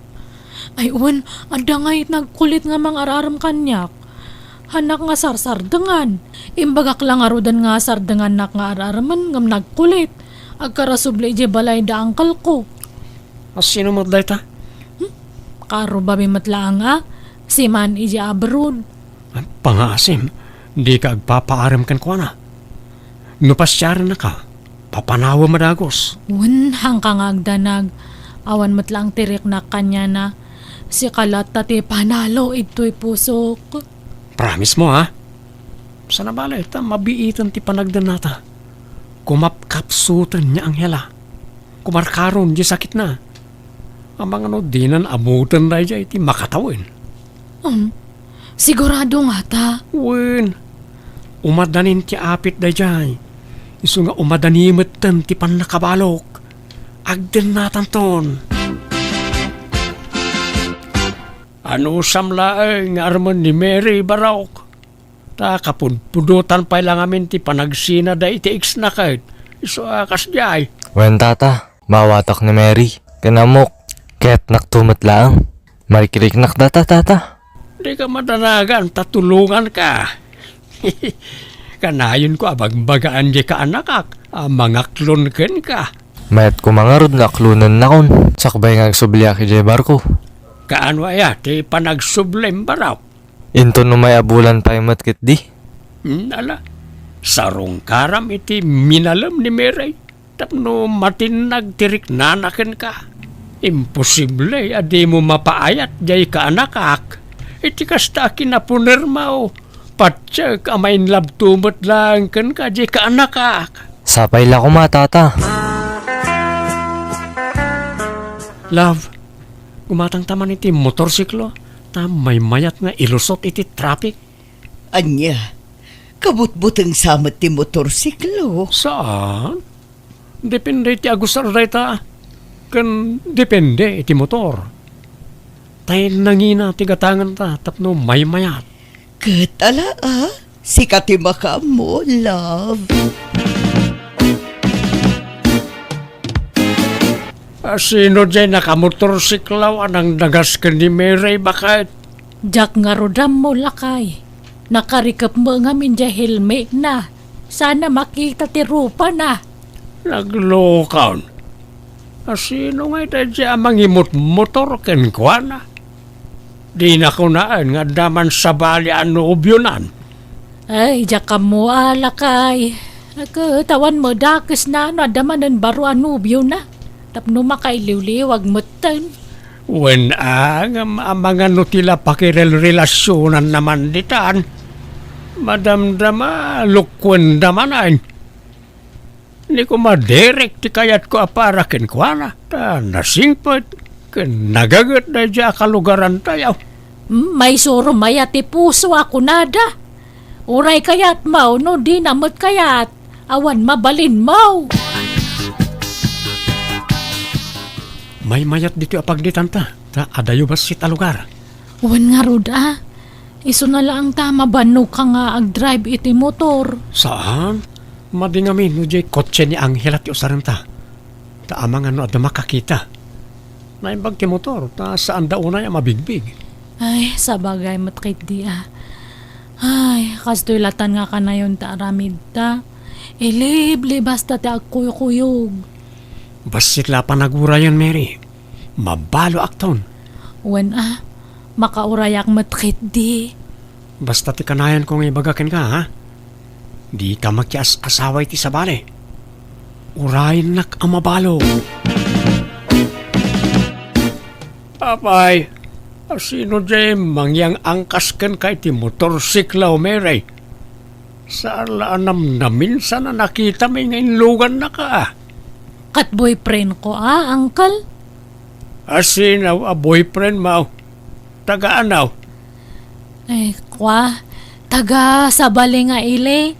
Ay, wen, adda ngay nagkulit nga mangar-arem kaniak. Haanak nga sarsardengan. Imbagak la ngaruden nga sardengannak nga ar-aremen ngem nagkulit. Agkarasubli idiay balay da uncle ko. A, sino met dayta? Hmm? Karubabi met laeng a, siman idiay abroad. Ay, pangaasim, dika agpapaarem kenkuana. No pasiarennaka, papanawem a dagus. Wen, haanka nga agdanag. Awan met laeng ti riknak kaniana. Sika latta ti panalo idtoy pusok. Promise mo, ha? Sana bale, ta mabiiten ti panagdennata. Kumapkapsuten ni Angela. Kumarkaron di sakitna. Amangan no dinan ammuten daydiay ti makatawen. Um, sigurado ngata? Wen, umadanin ti apit daydiay. Isu nga umadani metten ti pannakabalok. Agdennatanton. Anusam laeng nga armen ni Mary, Barok? Ta kapudpudotan pay la ngamin ti panagsina daydi ex-na ket isu a kasdiay. Wen, tata, maawatak ni Mary. Ken ammok, kayatnakto met laeng. Marikiriknak dayta, tata. Dika madanagan ta tulonganka. Kanayonko a bagbagaan diay kaanakak a mangaklon kenka. Mayat koma ngarud nga aklonennakon, sakbay nga agsubliak idiay barko. Kaano aya ti panagsublim, Barok? Inton umay a bulan pay met ketdi. Hmm, ala, sarungkaram iti minalem ni Mary tapno matinnag ti riknana kenka. Imposible a dimo mapaayat diay kaanakak. Iti kasta a kinapunermo, patiek a ma-in love to met laeng kenka diay kaanakak. Sapay la koma, tata. Love, gumatangta man iti motorsiklo, ta maymayat nga ilusot iti traffic. Ania, kabutbuteng sa met ti motorsiklo? Saan? Depende iti agusar dayta, ken depende iti motor. Tay nangina ti gatanganta tapno maymayat. Ket ala, a? Sika ti makaammo, love. A, sino diay nakamotorsiklo a nangdagas ken ni Mary, baket? Diak ngarud ammo, lakay. Nakarikep met ngamin diay helmetna. Sana makita ti rupana. Naglokon. A, sino ngay daydiay a mangimutmotor kenkuana? Dina kunaen nga adda man sabali a nobionan. Ay, diak ammo a, lakay. Ket awan met dakesna no adda manen baro a nobiona. Tapno makailiwliwag metten. Wen a, ngem amangan no ti la pakirelrelasionanna man ditan. Madamdama, lukuenda manen. Ni koma Derek ti kayatko a para kenkuana, ta nasingpet ken nagaget daydiay a kalugarantayo. Hmm, maisuro mayat ti puso a kunada. Uray kayatmo no dina met kayat, awan mabalinmo. Maymayat ditoy a pagditanta, ta adayo bassit a lugar. Wen ngarud a, isuna laeng ta mabannoka nga agdrive iti motor. Saan? Madi ngamin no diay kotse ni Angela ti usarenta. Ta amangan no adda makakita. Naimbag ti motor, ta saanda unay a mabigbig. Ay, sabagay met ketdi a. Ay, kastoy latan nga kanayon ta aramidta. Iliblibasta ti agkuykuyog. Bassit la panagurayen, Mary. Mabaloakton. Wen a, makaurayak met ketdi. Basta ti kanayanko nga ibaga kenka, ha? Dika makias-asawa iti sabali. Urayennak a mabalo. Apay, asino diay mangyang-angkas kenka iti motorsiklo, Mary? Saan la a namnaminsan a nakitami nga inlugannaka, a? Ket boyfriendko a, uncle. Asino a boyfriendmo? Taga anaw? Ay, kua, taga sabali nga ili.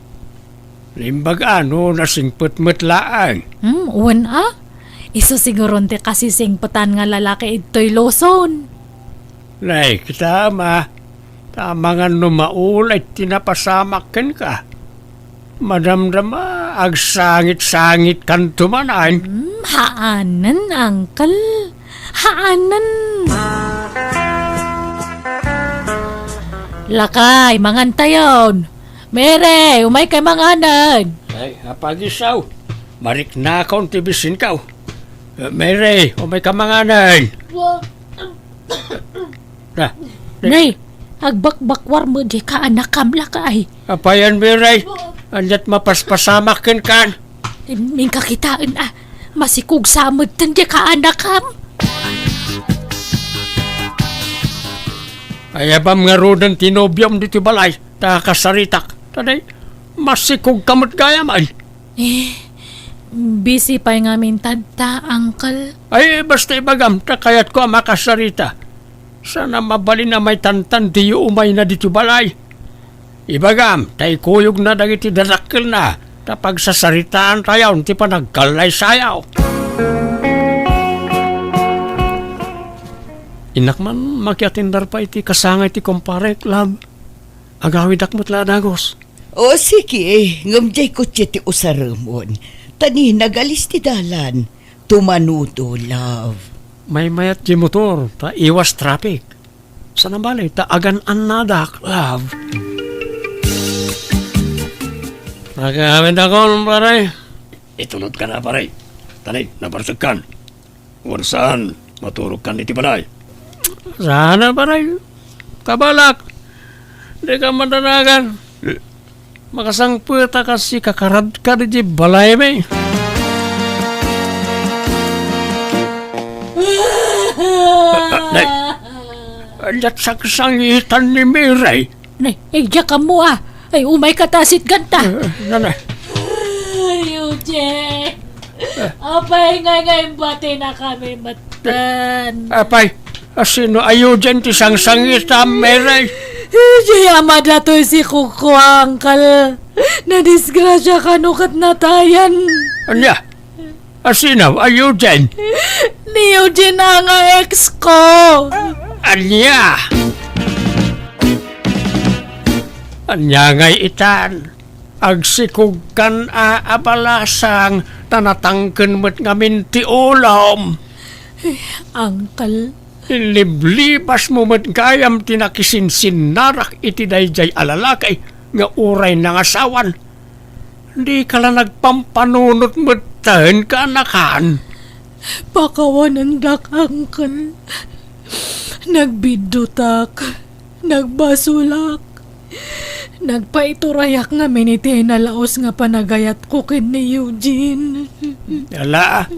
Naimbag a no nasingpet met laeng? Hmm, wen a. Isu siguron ti kasisingpetan nga lalaki idtoy Luzon. Nay, kita, ma. Ta amangan no maulay ti napasamak kenka. Madamdama, agsangit-sangitkanto manen. Hmm, haanen, uncle. Haanen. Lakay, mangantayon. Mary, umaykay manganen. Ay, apagisaw. Mariknakon ti bisinkaw. Eh, Mary, umayka manganen. Wa- Na, Nay, agbakbakwar met diay kaanakam, lakay. Apayan, Mary. Ania't mapaspasamak kenka? Inka kitaen a, masikog sa metten diay kaanakam. Ayabam ngaruden ti nobiom ditoy balay, ta kasaritak. Ta nay, masikogka met gayam. Eh, busy pay ngamin tatta, uncle. Ay, basta ibagam, ta kayatko a makasarita. Saan a mabalin a maitantan diyo umayna ditoy balay. Ibagam, ta ikuyogna dagiti dadakkelna, ta pagsasaritaantayon ti panagkallaysayo. Innak man makiatindar pay iti kasangay ti kumparek, love. Agawidak met la a dagus. O, sige, ngem diay kotse ti usaremon. Ta ni nagalis ti dalan. Tumanudo, love. Maymayat ti motor, ta iwas traffic. Saan a bale, ta agan-annadak, love. Nakaamid ako, pare. Itulodka na, pare. Tani, nabarsekkan. Wen saan, maturogkan iti balay. Saan a, pare. Kabalak. Dika madanagan. Eh. Makasangpet a kas ikakaradka iti balaymi. Ah, ah, nay. Ania't sangsangitan ni Mary? Nay, idiak ammo a. Ay, umayka ta sitganta. Eh, nanay. Ay, Eugene. Apay nga, nga imbatinakami metten. Apay, asino a Eugene ti sangsangitam, Mary? Diay ama datoy sikog ko, uncle. Nadisgrasya kano ket natayan. Ania? Asino a Eugene? Ni Eugene a nga ex ko. Ania? Ania ngay itan? Agsikogkan a abalasang ta natangken met ngamin ti ulom. Uncle. Inliblibasmo met gayam ti nakisinsinnarak iti daydiay a lalaki nga uray nangasawan. Dika la nagpampanunot metten, kaanakan. Pakawanendak, uncle. Nagbiddutak. Nagbasolak. Nagpaiturayak ngamin iti nalaus nga panagayatko ken ni Eugene. Ala,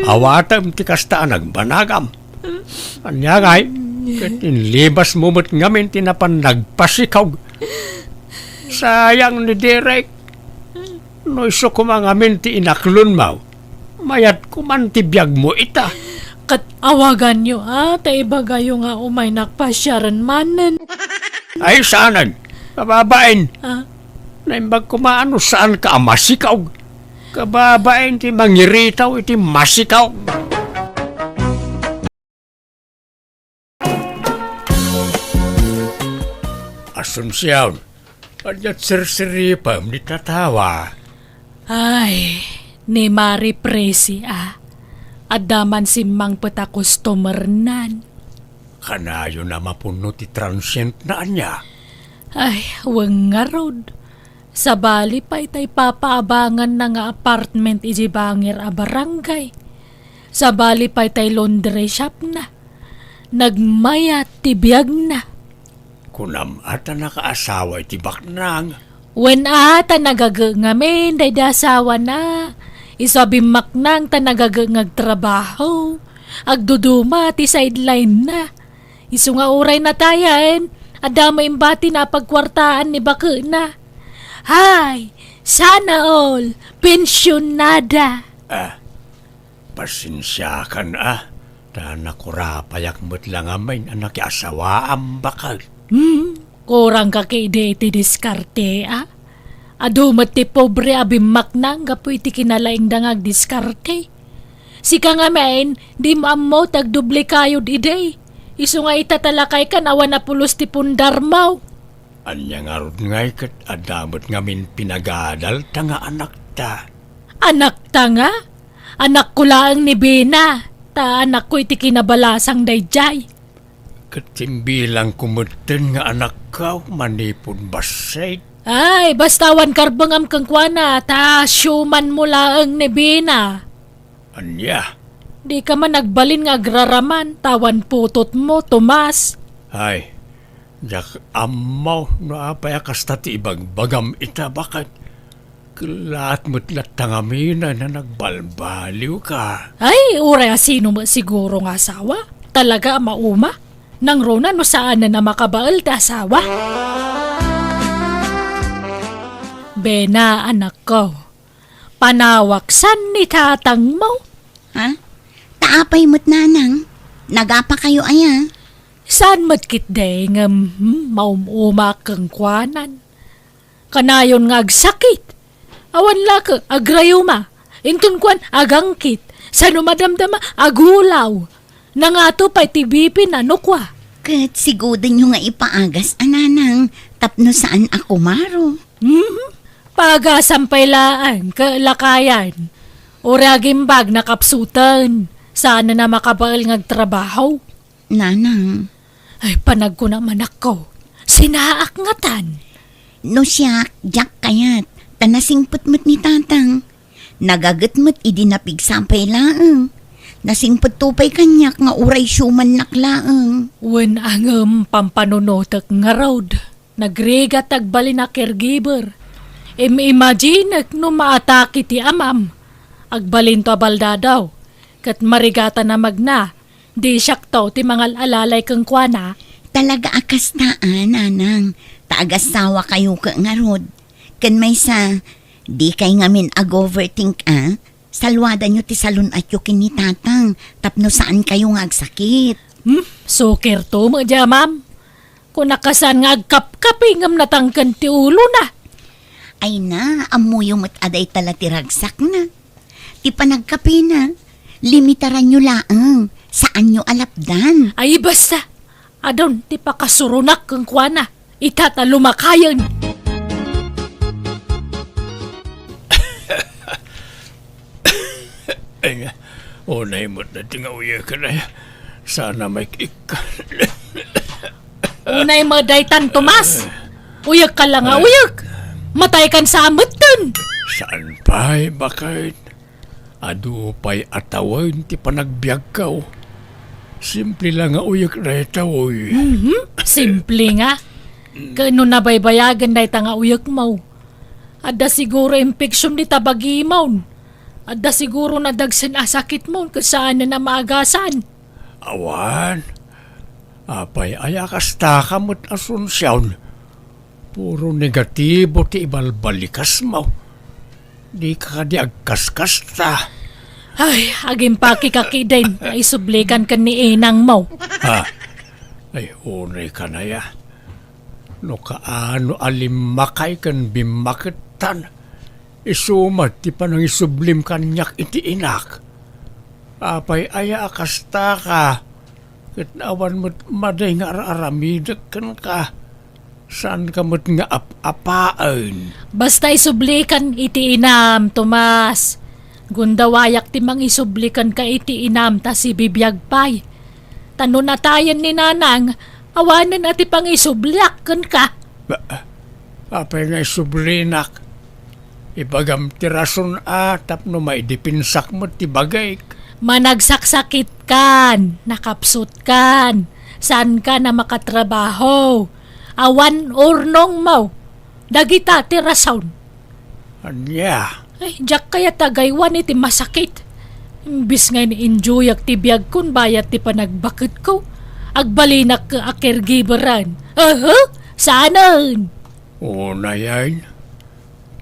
awatem ti kasta a nagbanagam. Ania ngay, ket inlibasmo met ngamin ti napan nagpasikog. Sayang ni Derek. No isu koma ngamin ti inaklonmo, mayat koman ti biagmo ita. Ket awaganyo a, ta ibagayo nga umaynak pasiaren manen. Ay, saanen. Kababain. Ah? Naimbag koma a no saanka a masikog. Kababain ti mangiritaw iti masikog. Asuncion, ania't sirsiripem ni tatawa? Ay, ni Mari Presi a. Adda man simmangpet a customernan. Kanayon a mapunno ti transientna, ania? Ay, wen ngarud. Sabali pay tay papaabanganna nga apartment iti bangir a barangay. Sabali pay tay laundry shopna. Nagmayat ti biagna. Kunam a ta nakaasawa iti baknang? Wen a, ta nagaget ngamin daydi asawana. Isu a bimmaknang ta nagaget nga agtrabaho. Agduduma ti sideline-na. Isu nga uray natayen, adda met imbatina a pagkuartaan ni baketna. Hay, sana all, pensionada. Ah, Pasensiakan a, ta nakurapayak met la ngamin a nakiasawaam baket. Hmm, kurangka ketdi iti diskarte a? Adu met ti pobre a bimmaknang gapu iti kinalaingda nga agdiskarte. Sika ngamin, dimo ammo ti agdublikayod idi. Isu nga ita ta lakaykan awan a pulos ti pundarmo. Ania ngarud ngay ket adda met ngamin pinagadalta nga anakta? Anakta nga? Anakko laeng ni Bena, ta anakko iti kinabalasang daydiay. Ket imbilangko metten nga anakko manipud bassit. Ay, basta awan karbengam kenkuana, ta siumanmo laeng ni Bena. Ania? Dika man agbalin nga agraraman, ta awan putotmo, Tomas. Ay, diak ammo no apay a kasta ti ibagbagam ita, baket. Kellaat met latta ngamin a nagbalbaliwka. Ay, uray a sino met siguro nga asawa? Talaga a mauma? Nangruna no saanen a makabael ti asawa? Bena, anakko. Panawaksan ni tatangmo. Ha? Ta apay met, nanang? Nagapakayo aya? Saan met ketdi ngem, hmm, maum-umaak kenkuanan. Kanayon nga agsakit. Awan la ket agrayuma. Inton kuan, agangkit. Sano madamdama, agulaw. Nangato pay ti B P na no kua. Ket sigudenyo nga ipaagas a, nanang, tapno saan a kumaro. Mhm. Paagasam pay laeng ket lakayan. Uray agimbag nakapsuten. Saan a makabael nga agtrabaho. Nanang. Ay, panagkuna manakko. Sinaak ngatan. No siak, diak kayat, ta nasingpet met ni tatang. Nagaget met idi napigsa pay laeng. Nasingpetto pay kaniak nga uray siumannak laeng. Wen a ngem pampanunotek ngarud. Nagrigat ti agbalin a caregiver. Im-imaginek no maatake ti amam. Agbalinto a baldadaw. Ket marigatan a magna. Di siakto ti mangal-alalay kenkuana. Talaga a kasta a, nanang. Ta agasawa kayo ket ngarud. Ken maysa, di kay ngamin ag-overthink a. Saluadanyo ti salun-atyo ken ni tatang tapno saan kayo nga agsakit. Hmm, sukirto met di amam. Kunak a saan nga agkapkapi ngem natangken ti ulona. Ay na, ammoyo met a dayta la ti ragsakna. Ti panagkapina, limitaranyo laeng, saanyo a lapdan. Ay, basta. Adun ti pakasuronak kenkuana. Ita ta lumakayen. Ay nga, unay met dayta nga uyek, ay. Sana may ik-, Unay met daytan, Tomas. Uyek ka la nga uyek. Matay kan sa ametten. Saan pay, baket? Adu pay a tawen ti panagbiagko. Simple la nga uyek dayta, oy. Mhm, simple nga. Ken no nabaybayagen dayta nga uyekmo, adda siguro infection dita bagimon. Adda siguro nadagsen a sakitmon ket saanen a maagasan. Awan. Apay aya kasta ka met, Asuncion? Puro negatibo ti ibalbalikasmo. Dika kadi agkaskasta. Ay, agimpaki ka ketdin, isublikan ken ni inangmo. Ha? Ay, unay ka na ya. No kaano a limmakay ken bimmakettan, isu met ti panangisublim kaniak iti inak. Apay aya a kasta ka? Ket awan met madi nga ar-aramidek kenka. Saanka met nga ap-apaen. Basta isublikan iti inam, Tomas. Gundawayak ti mangisubli kenka iti inam ta sibibiag pay. Ta no natayen ni Nanang, awanen a ti pangisubliak kenka. Ba-, apay nga isublinak? Ibagam ti rason a tapno maidepensak met ti bagik. Managsaksakitkan, nakapsutkan, saankan a makatrabaho. Awan urnongmo. Dagita ti rason. Ania? Ay, diak kayat agaywan iti masakit. Imbis nga in-enjoyak ti biagkon bayat ti panagbaketko, agbalinak a caregiveran. Aha! Saanen! Unayen,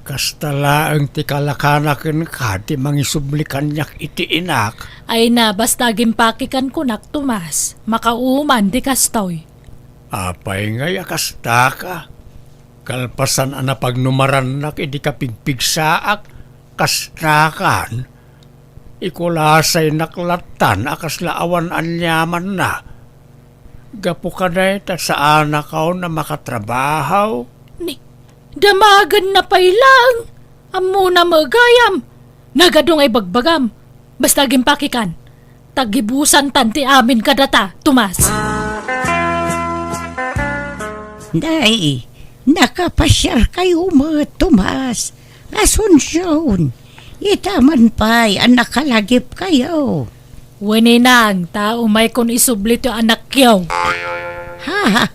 kasta laeng ti kalakanak kenka ti mangisubli kaniak iti inak. Ay na, basta agimpakikan kunak, Tomas. Makauman ti kastoy. Apay ngay a kastaka? Kalpasan a napagnumarannak idi kapigpigsaak, kastakan. Ikulasaynak lattan a kasla awan aniamanna. Gapu kanay ta saanakon a makatrabaho. Ni, damagenna pay laeng. Ammona met gayam. Nagadu nga ibagbagam. Basta agimpakikan. Tagibusantan ti amin kadata, Tomas. Nay, nakapasiarkayo met, Tomas. Asuncion, ita man pay a nakalagipkayo. Wen, inang, ta umaykon isubli ti anakyo. Ha?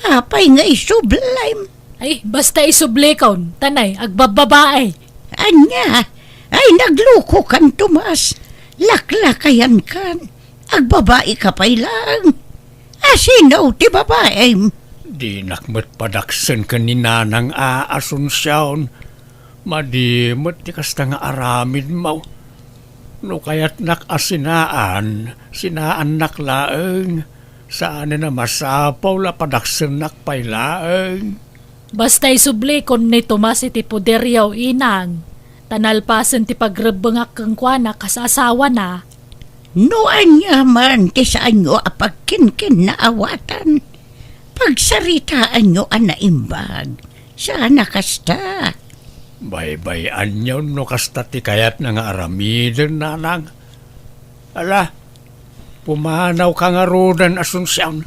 Apay nga isublim? Ay, basta isublikon, ta nay, agbababae. Ania? Ay, naglukokan, Tomas. Laklakayankan. Agbabaika pay laeng. Asino ti babaem? Dinak met padaksen ken ni Nanang a Asuncion. Madi met ti kasta nga aramidmo. No kayatnak a sinaan, sinaannak laeng. Saanen a masapul a padaksennak pay laeng. Basta isublikon ni Tomas iti poderyo, inang, ta nalpasen ti pagrebbengak kenkuana kas asawana. No aniaman ti saanyo a pagkinkinnaawatan, pagsaritaanyo a naimbag. Saan a kasta? Baybay-anyon no kasta ti kayatna nga aramiden, Nanang. Ala, pumanawka ngaruden, Asuncion.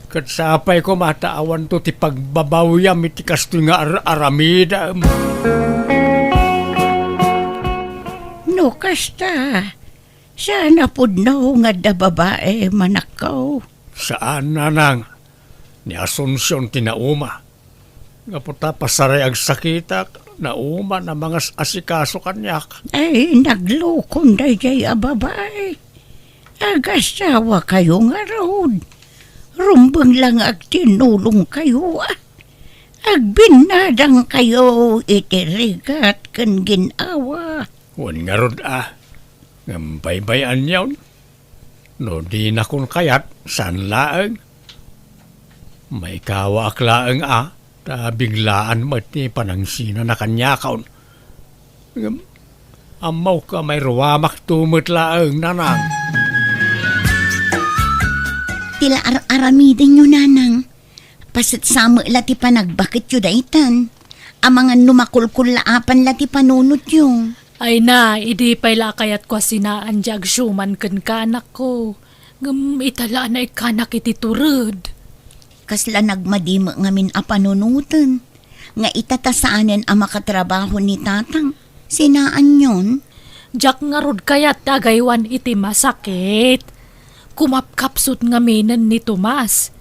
Ket sapay koma ta awanto ti pagbabawyam iti kastoy nga ar-aramidem. No kasta, saan a pudno nga adda babaem, anakko? Saan, Nanang. Ni Asuncion ti nauma. Gapu ta pasaray agsakitak, nauman a mangas-asikaso kaniak. Ay, naglukon daydiay a babae. Agasawakayo ngarud. Rumbeng la nga agtinnulongkayo, a. Agbinnadangkayo iti rigat ken gin-awa. Wen ngarud, a. Ngem baybay-anyon. No dinakon kayat, saan laeng. Maikawaak laeng a, ta biglaan met ti panangsinana kaniakon. Ngem, ammok a mairuamakto met laeng, Nanang. Ti la ar-aramidenyo, Nanang. Pasetsa met la ti panagbaketyo daytan. Amangan no makulkullaapan la ti panunotyo. Ay na, idi pay la a kayatko a sinaan ti agsuman kenka, anakko. Ngem ita la a naikkanak iti tured. Kasla nagmadi met ngamin a panunoten, nga ita ta saanen a makatrabaho ni tatang, sinaanyon? Diak ngarud kayat ti agaywan iti masakit. Kumapkapsut ngaminen ni Tomas.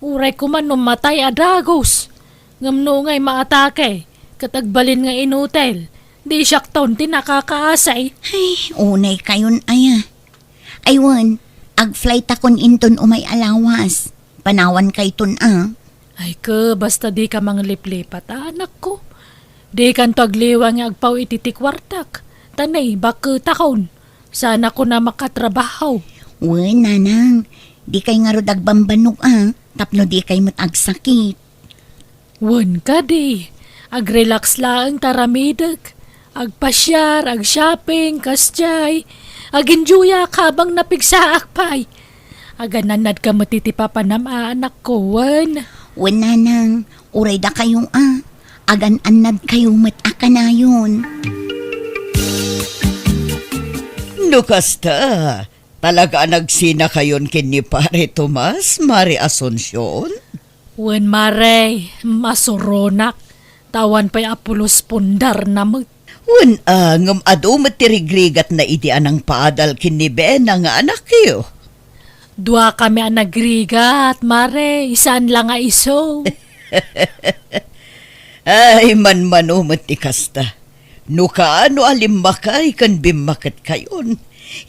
Uray koma no matay a dagus. Ngem no ngay maatake, ket agbalin nga inutil, di siakton ti nakakaasi. Ay, unay kayon aya. Ay wen, agflightakon inton umay a lawas. Panawan kayton a. Ay ke, basta dika mangliplipat, a, anakko. Dikanto agliwa nga agpaw iti ti kuartak. Ta nay, bakketakon. Saanakon a makatrabaho. Wen, nanang, dikay ngarud agbambannog a, tapno dikay met agsakit. Wen kadi, agrelax laeng ta aramidek. Agpasiar, agshopping, kasdiay. Agenjoyak habang napigsaak pay. Agan-annadka met iti papanam a, anakko, wen? Wen, nanang, uray dakayo a. Agan-annadkayo met a kanayon. No kasta, talaga a nagsinakayon ken ni Pare Tomas, Mare Asuncion? Wen, Mare, masuronak. Ta awan pay a pulos pundarna met. Wen, a, ngem adu met ti rigrigatna idi a nangpaadal ken ni Bena nga anakyo. Duakami a nagrigat, Mare, saan la nga isu. Ay, manmano met ti kasta. No kaano a limmakay ken bimmaketkayon,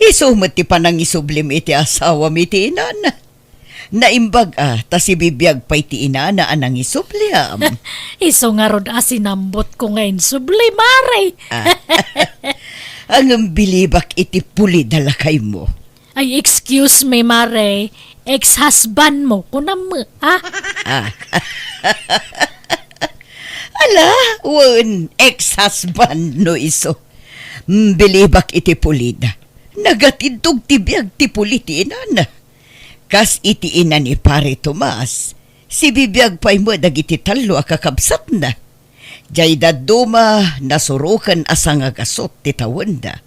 isu met ti panangisublim iti asawam iti inana. Naimbag a ta sibibiag pay ti inana a nangisubliam. Isu ngarud a sinambotko nga insubli, Mare. Ah. Ngem bilibak iti pulida lakaymo. Ay, excuse me, Mare. Ex-husband mo, kunam, ha? Ah. Ala, wen, ex-husband no isu. Mm, bilibak iti pulida. Nagatiddog ti biag ti puli ti inana. Kas iti ina ni Pare Tomas, sibibiag pay met dagiti tallo a kakabsatna. Jay dadduma, nasuroken a sangagasut ti tawenda.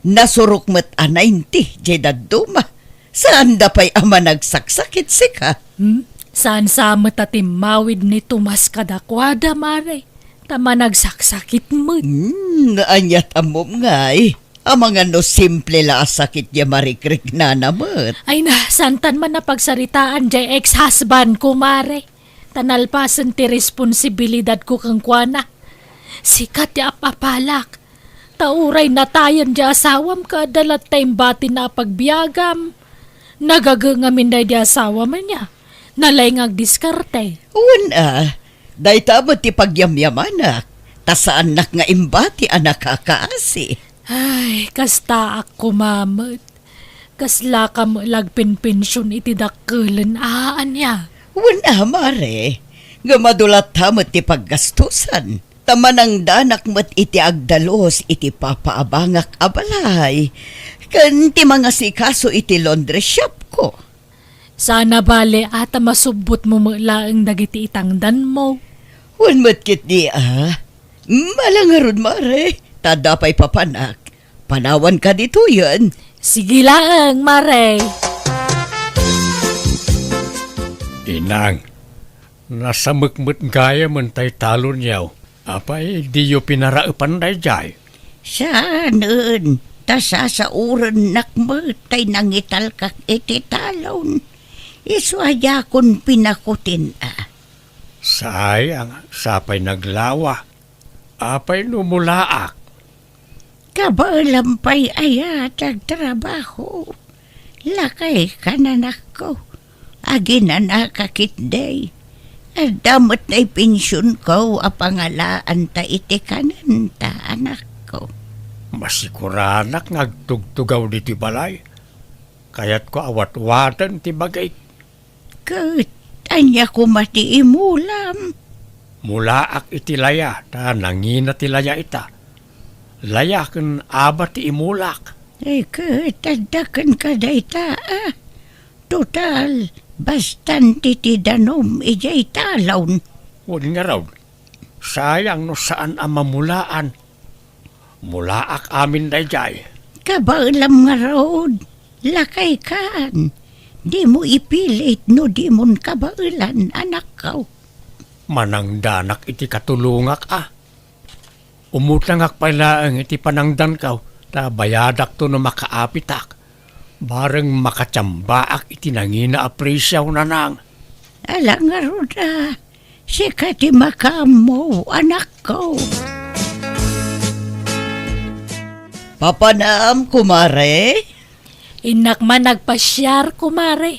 Nasurok met a ninety jay dadduma. Saanda pay a managsaksakit sika. Hmm? Saan sa met a timmawid ni Tomas kadakuada, Mare? Ta managsaksakit met. Hmm, aniat ammom ngay? Amangan no simple la a sakit ya marikriknana met. Ay na, santan man a pagsaritaan jay ex-husband ko, Mare. Ta nalpasen ti responsibilidadko kenkuana. Sika ti ap-apalak. Ta uray natayen di asawam ket adda latta imbatina a pagbiagam. Nagagengamin daydi asawam ania. Nalaing nga agdiskarte. Wen a, dayta met ti pagyamyamanak. Ta saannak nga imbati a nakakaasi. Ay, kastaak koma met. Kaslaka met la agpenpension iti dakkelen a ania. Wen a, Mare, ngem adu latta met ti paggastusan. Ta manangdanak met iti agdalus iti papaabangak a balay, ken ti mangasikaso iti laundry shop ko. Saan a bale a ta masubbotmo met laeng dagiti itangdanmo. Wen met ketdi a. Mm, ala ngarud, Mare, ta adda pay papanak. Panawanka ditoyen. Sige laeng, Mare. Inang, nasamek met gayamen tay talonyo. Apay, diyo pinaraepan daydiay? Saanen, ta sasaorennak met tay nangitalkak iti talon. Isu a diakon pinakutin a. Sayang, sapay naglawa. Apay no mulaak? Kabaelam pay aya ti agtrabaho. Lakay ka, anakko. Aginanaka ketdi. Adda met tay pensionko a pangalaanta iti kanenta, anakko. Masiguranak nga agtugtugaw ditoy balay. Kayatko a watwaten ti bagik. Ket ania koma ti imulam? Mulaak iti laya, ta nangina ti laya ita. Laya ken aba ti imulak. Eh, ket adda kenka dayta, a? Total, bastante ti danum idiay talon. Wen ngarud, sayang no saan a mamulaan. Mulaak amin daydiay. Kabaelam ngarud, lakay kan. Dimo ipilit no dimon kabaelan, anakko. Manangdanak iti katulongak a. Umutangak pay laeng iti panangdanko, ta bayadakto no makaapitak. Bareng makatiambaak iti nangina a presio, nanang. Ala ngarud a, sika ti makaammo, anakko. Papanam, kumare? Innak man agpasiar, kumare.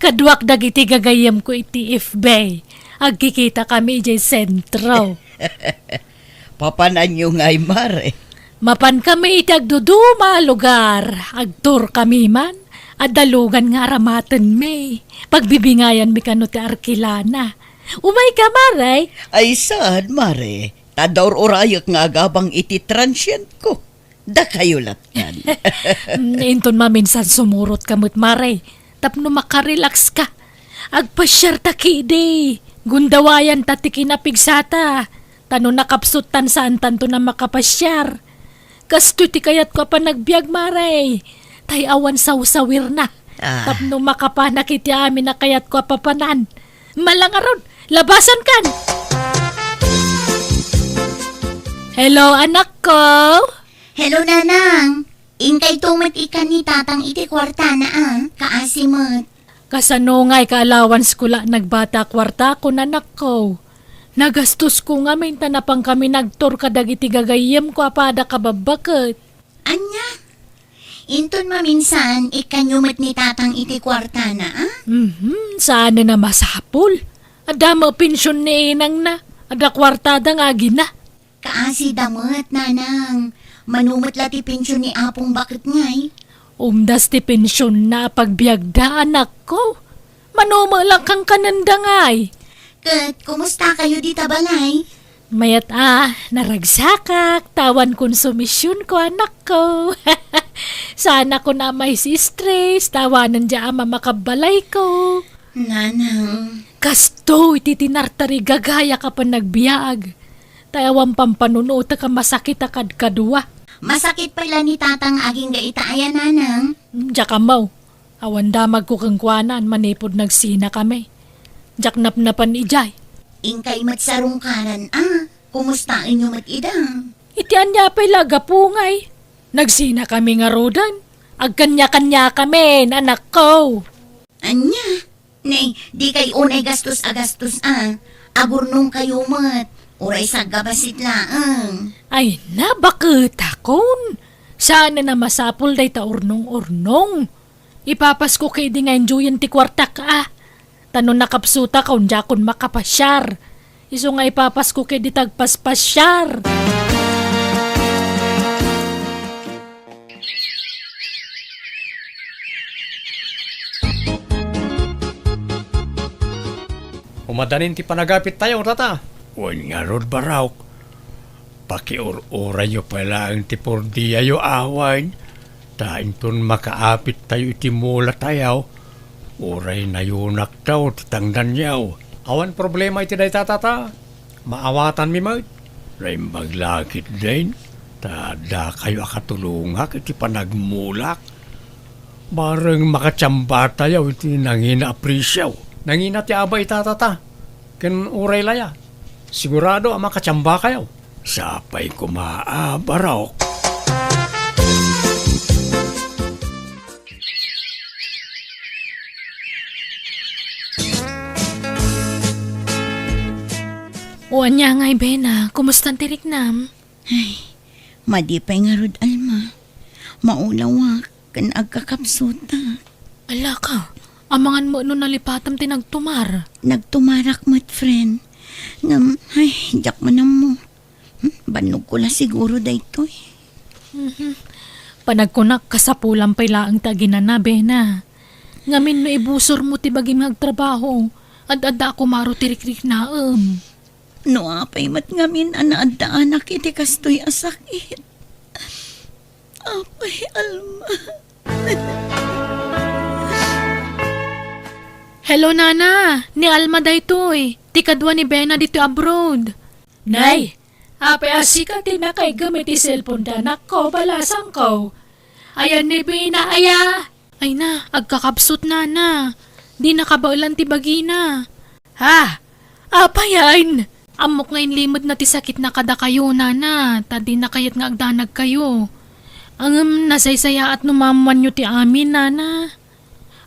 Kaduak dagiti gagayyemko iti F B. Agkikitakami idiay sentro. Papananyo ngay, mare? Mapankami iti agduduma a lugar. Agtourkami man. Adda lugan nga aramatenmi. Pagbibingayanmi kano ti arkilana. Umayka, mare? Ay, saan, mare? Ta daur-urayek nga agabang iti transientko. Dakayo lattan. Mm, inton maminsan sumurotka met, mare, tapno makarelax ka. Agpasiarta ketdi. Gundawayanta ti kinapigsata. Ta no nakapsuttan, saantanto a makapasiar. Kastoy ti kayatko a panagbiag, Mare. Tay awan sawsawirna. Ah. Tapno makapanak iti amin a kayatko a papanan. Malangarod, labasankan! Hello, anakko! Hello, Nanang. Inkayto met ikkan ni Tatang iti kuartana, a. Kaasi met. Kasano ngay ka allowance ko la nagbata a kuartakon, anakko? Nagastosko ngamin ta napankami nagtur kadagiti gagayyemko a pada kababbaket. Ania? Inton maminsan, ikkanyo met ni Tatang iti kuartana, a? Mhm, saanen a masapul. Adda met pension ni inangna. Adda kuartada nga agina. Kaasida met, Nanang. Mano met la ti pension ni Apong Baket ngay? Umdas ti pensionna a pagbiagda, anakko. Mano met la kankanenda ngay? Ket kumusta kayo dita balay? Mayat a, naragsakak, ta awan konsumisionko, anakko. Saanakon a mai-stress, ta awanen dia a mamakabbalayko. Nanang. Kastoy ti tinartarigagayak a panagbiag. Ta awan pampanunotek a masakit a kadkadua. Masakit pay la ni Tatang agingga ita aya, Nanang? Diak ammo. Awan damagko kenkuana manipud nagsinakami. Diak napnapan idiay. Inkay met sarungkaran, a. Kumustaenyo met ida? Iti ania pay la gapu ngay? Nagsinakami ngaruden. Agkaniakaniakamin, anakko. Ania? Nay, dikay unay gastos a gastos, a. Agurnongkayo met. Uray saggabassit laeng. Ay na, baketakon. Saanen a masapul dayta urnong-urnong. Ipapasko ketdi nga enjoyen ti kuartak, a. Ta no nakapsutak, diakon makapasiar. Isu nga ipapasko ketdi ta agpaspasiar. Umadanin ti panagapittayo, tata. Wen ngarud, Barok. Pakiur-urayyo pay laeng ti pordiayo awan, ta inton makaapittayo iti mulatayo, uray nayunaktayo ti tangdanyo. Awan problema iti dayta, tata. Maawatanmi met. Naimbag la ketdin, ta addakayo a katulongak iti panagmulak. Bareng makatiambatayo iti nangina a presio. Nangina ti aba ita, tata. Ken uray la ya, sigurado a makatiambakayo. Sapay koma a, Barok. O ania ngay, Bena, kumustan ti riknam? Ay, madi pay ngarud, Alma. Maulawak ken agkakapsutak. Ala ka, amangan met no nalipatam ti nagtumar. Nagtumarak met, friend. Ngem, ay, diak man ammo. Hmm, bannogko la siguro daytoy. Mhm. Panagkunak, kasapulan pay laeng ti aginana, Bena. Ngamin no ibusormo ti bagim nga agtrabaho, ad-adda a kumaro ti rikriknaem. No apay met ngamin a naaddaanak iti kastoy a sakit. Apay, Alma. Hello, Nana. Ni Alma daytoy. Ti kadua ni Bena ditoy abroad. Nay, apay a sika ti nakaigem iti cellphone da, anakko, balasangko? Ayan ni Bena, aya? Ay na, agkakapsut, Nana. Dina kabaelan ti bagina. Ha? Apayen? Ammok nga inlimedna ti sakitna kadakayo, Nana, ta dina kayat nga agdanagkayo. Ngem nasaysayaat no maammoanyo ti amin, Nana.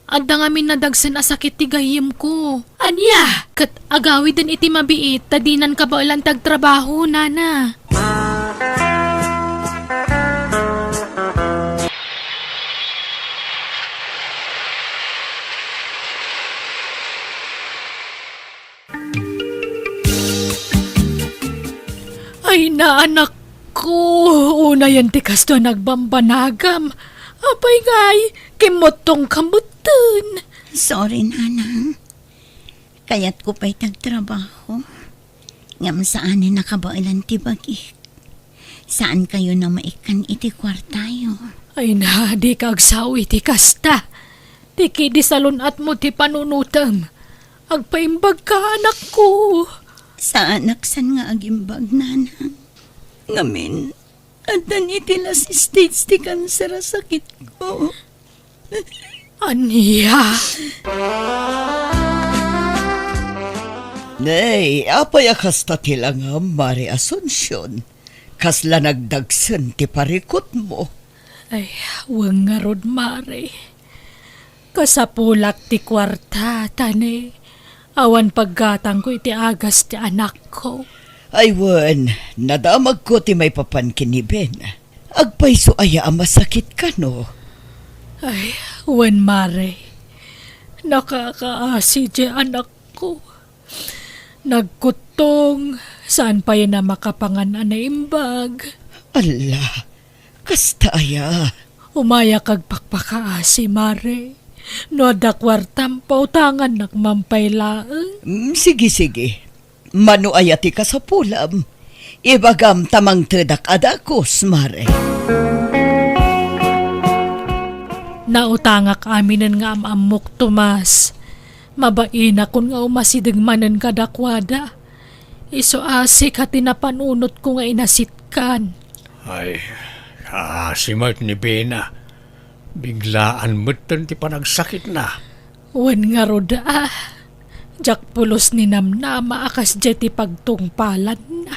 Adda ngamin nadagsen a sakit ti gayyemko. Ania? Ket agawiden iti mabiit ta dinan kabaelan ti agtrabaho, Nana. Ay, naanakko, unayen ti kastoy a nagbambanagam. Apay ngay, kimmuttongka metten. Sorry, Nanang. Kayatko pay ti agtrabaho. Ngem saanen a kabaelan ti bagik. Saankayon a maikkan iti kuartayo. Ay na, dika agsao iti kasta. Ti kidi salun-atmo ti panunotem. Agpaimbagka, anakko. Saanak san nga agimbag, Nanang. Ngamin, Addan iti last stage ti kanser a sakitko. Ania? Nay, apay a kasta ti langam, Mare Asuncion? Kasla nagdagsen ti parikutmo. Ay, wen ngarud, Mare. Kasapulak ti kuarta, ta ne, awan paggatangko iti agas ti anakko. Ay wen, nadamagko ti maipapan ken ni Ben. Agpayso aya a masakit kano? Ay, wen, Mare. Nakakaasi diay anakko. Nagkuttong, saan pay a makapangan a naimbag. Alla, kasta aya? Umayak agpakpakaasi, Mare. No adda kuartam, pautangannak man pay laeng. Mm, sige, sige. Mano aya ti kasapulam? Ibagam ta mangtedak a dagus, Mare. Nautangak aminen nga am-ammok, Tomas. Mabainakon nga umasideg manen kadakuada. Isu a sika ti napanunotko nga inasitkan. Ay, kaasi met ni Bena. Biglaan metten ti panagsakitna. Wen ngarud a, diak pulos ni namnama a kasdiay ti pagtungpalanna.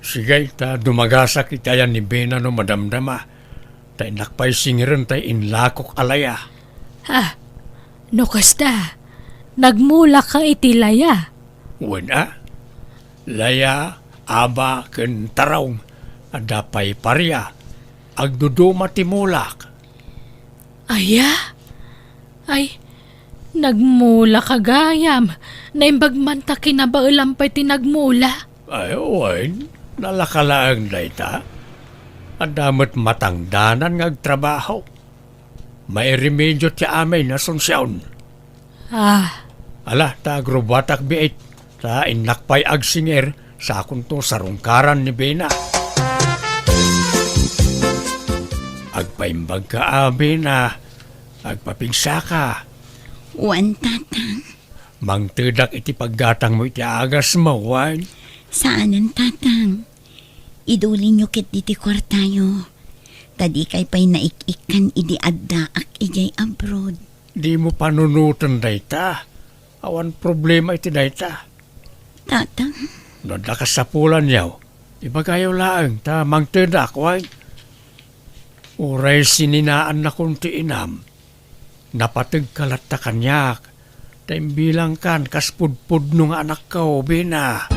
Sige, ta dumagasak iti ayan ni Bena no madamdama. Ta innak pay singirenta ti inlakok a laya. Ah, no kasta, nagmulaka iti laya? Wen a, laya, aba, ken tarong, adda pay paria. Agduduma ti mulak. Aya? Ay, nagmulaka gayam. Naimbag man ta kinabaelam pay ti nagmula. Ay, wen, nalaka laeng dayta. Adda met matangdanan nga agtrabaho. Mairemedio ti amin, Asuncion. Ah. Ala, ta agrubatak biit, ta innak pay agsingir, sakonto sarungkaran ni Bena. Agpaimbagka a, Bena, agpapigsaka. Wen, Tatang. Mangtedak iti paggatangmo iti agasmo, wen? Saanen, Tatang. Idulinyo ketdi ti kuartayo, ta dikay pay naik-ikkan idi addaak idiay abroad. Dimo panunoten dayta. Awan problema iti dayta. Tatang. No adda kasapulanyo, ibagayo laeng ta mangtedak, wen? Uray sininaannakon ti inam, napategka latta kaniak, ta imbilangkan kas pudpudno nga anakko, Bena.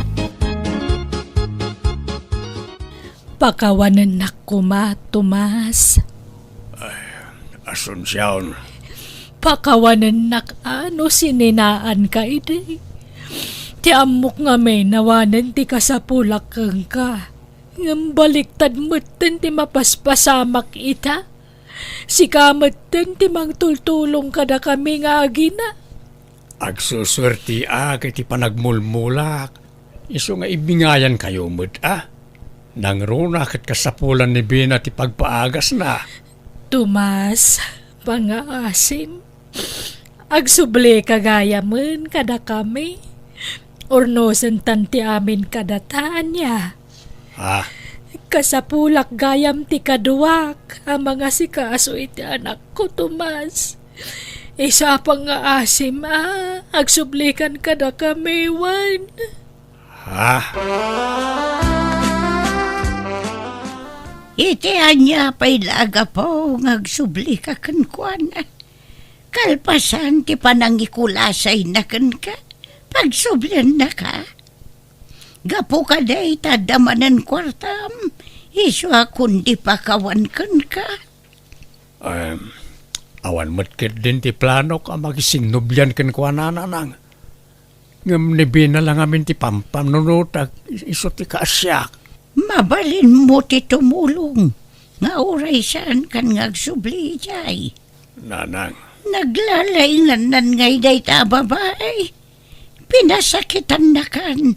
Pakawanennak koma, Tomas. Ay, Asuncion. Pakawanennak a no sininaanka idi. Ti ammok ngamin awanen ti kasapulak kenka. Ngem baliktad metten ti mapaspasamak ita. Sika metten ti mangtultulong kadakami nga agina. Agsusuertiak iti panagmulmulak. Isu nga ibingayankayo met a. Nangruna ket kasapulan ni Bena ti pagpaagasna. Tomas, pangngaasim. Agsublika gayamen kadakami. Urnosentan ti amin kadata, ania? Ah. Kasapulak gayam ti kaduak a mangasikaso iti anakko, Tomas. Isu a pangngaasim a, agsublikan kadakami, wen. Ha? Iti ania pay la a gapu nga agsublika kenkuana? Kalpasan ti panangikulasayna kenka, pagsubliannaka. Gapu kadi ta adda manen kuartam, isu a kundi pakawan kenka. Em, awan met ketdin ti planok a makisinnublian kenkuana, Nanang. Ngem ni Bena la ngamin ti pampanunotak, isu ti kaasiak. Mabalinmo ti tumulong nga uray saankan nga agsubli idiay. Nanang. Naglalaingannan ngay dayta a babai. Pinasakitannakan.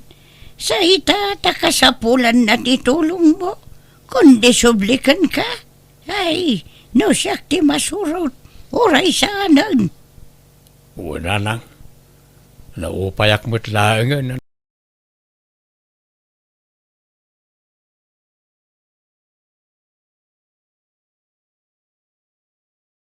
Sa ita ta kasapulanna ti tulongmo, kundi sublikenka. Ay, no siak ti masurot, uray saanen. Wen, Nanang. Naupayak met laengen a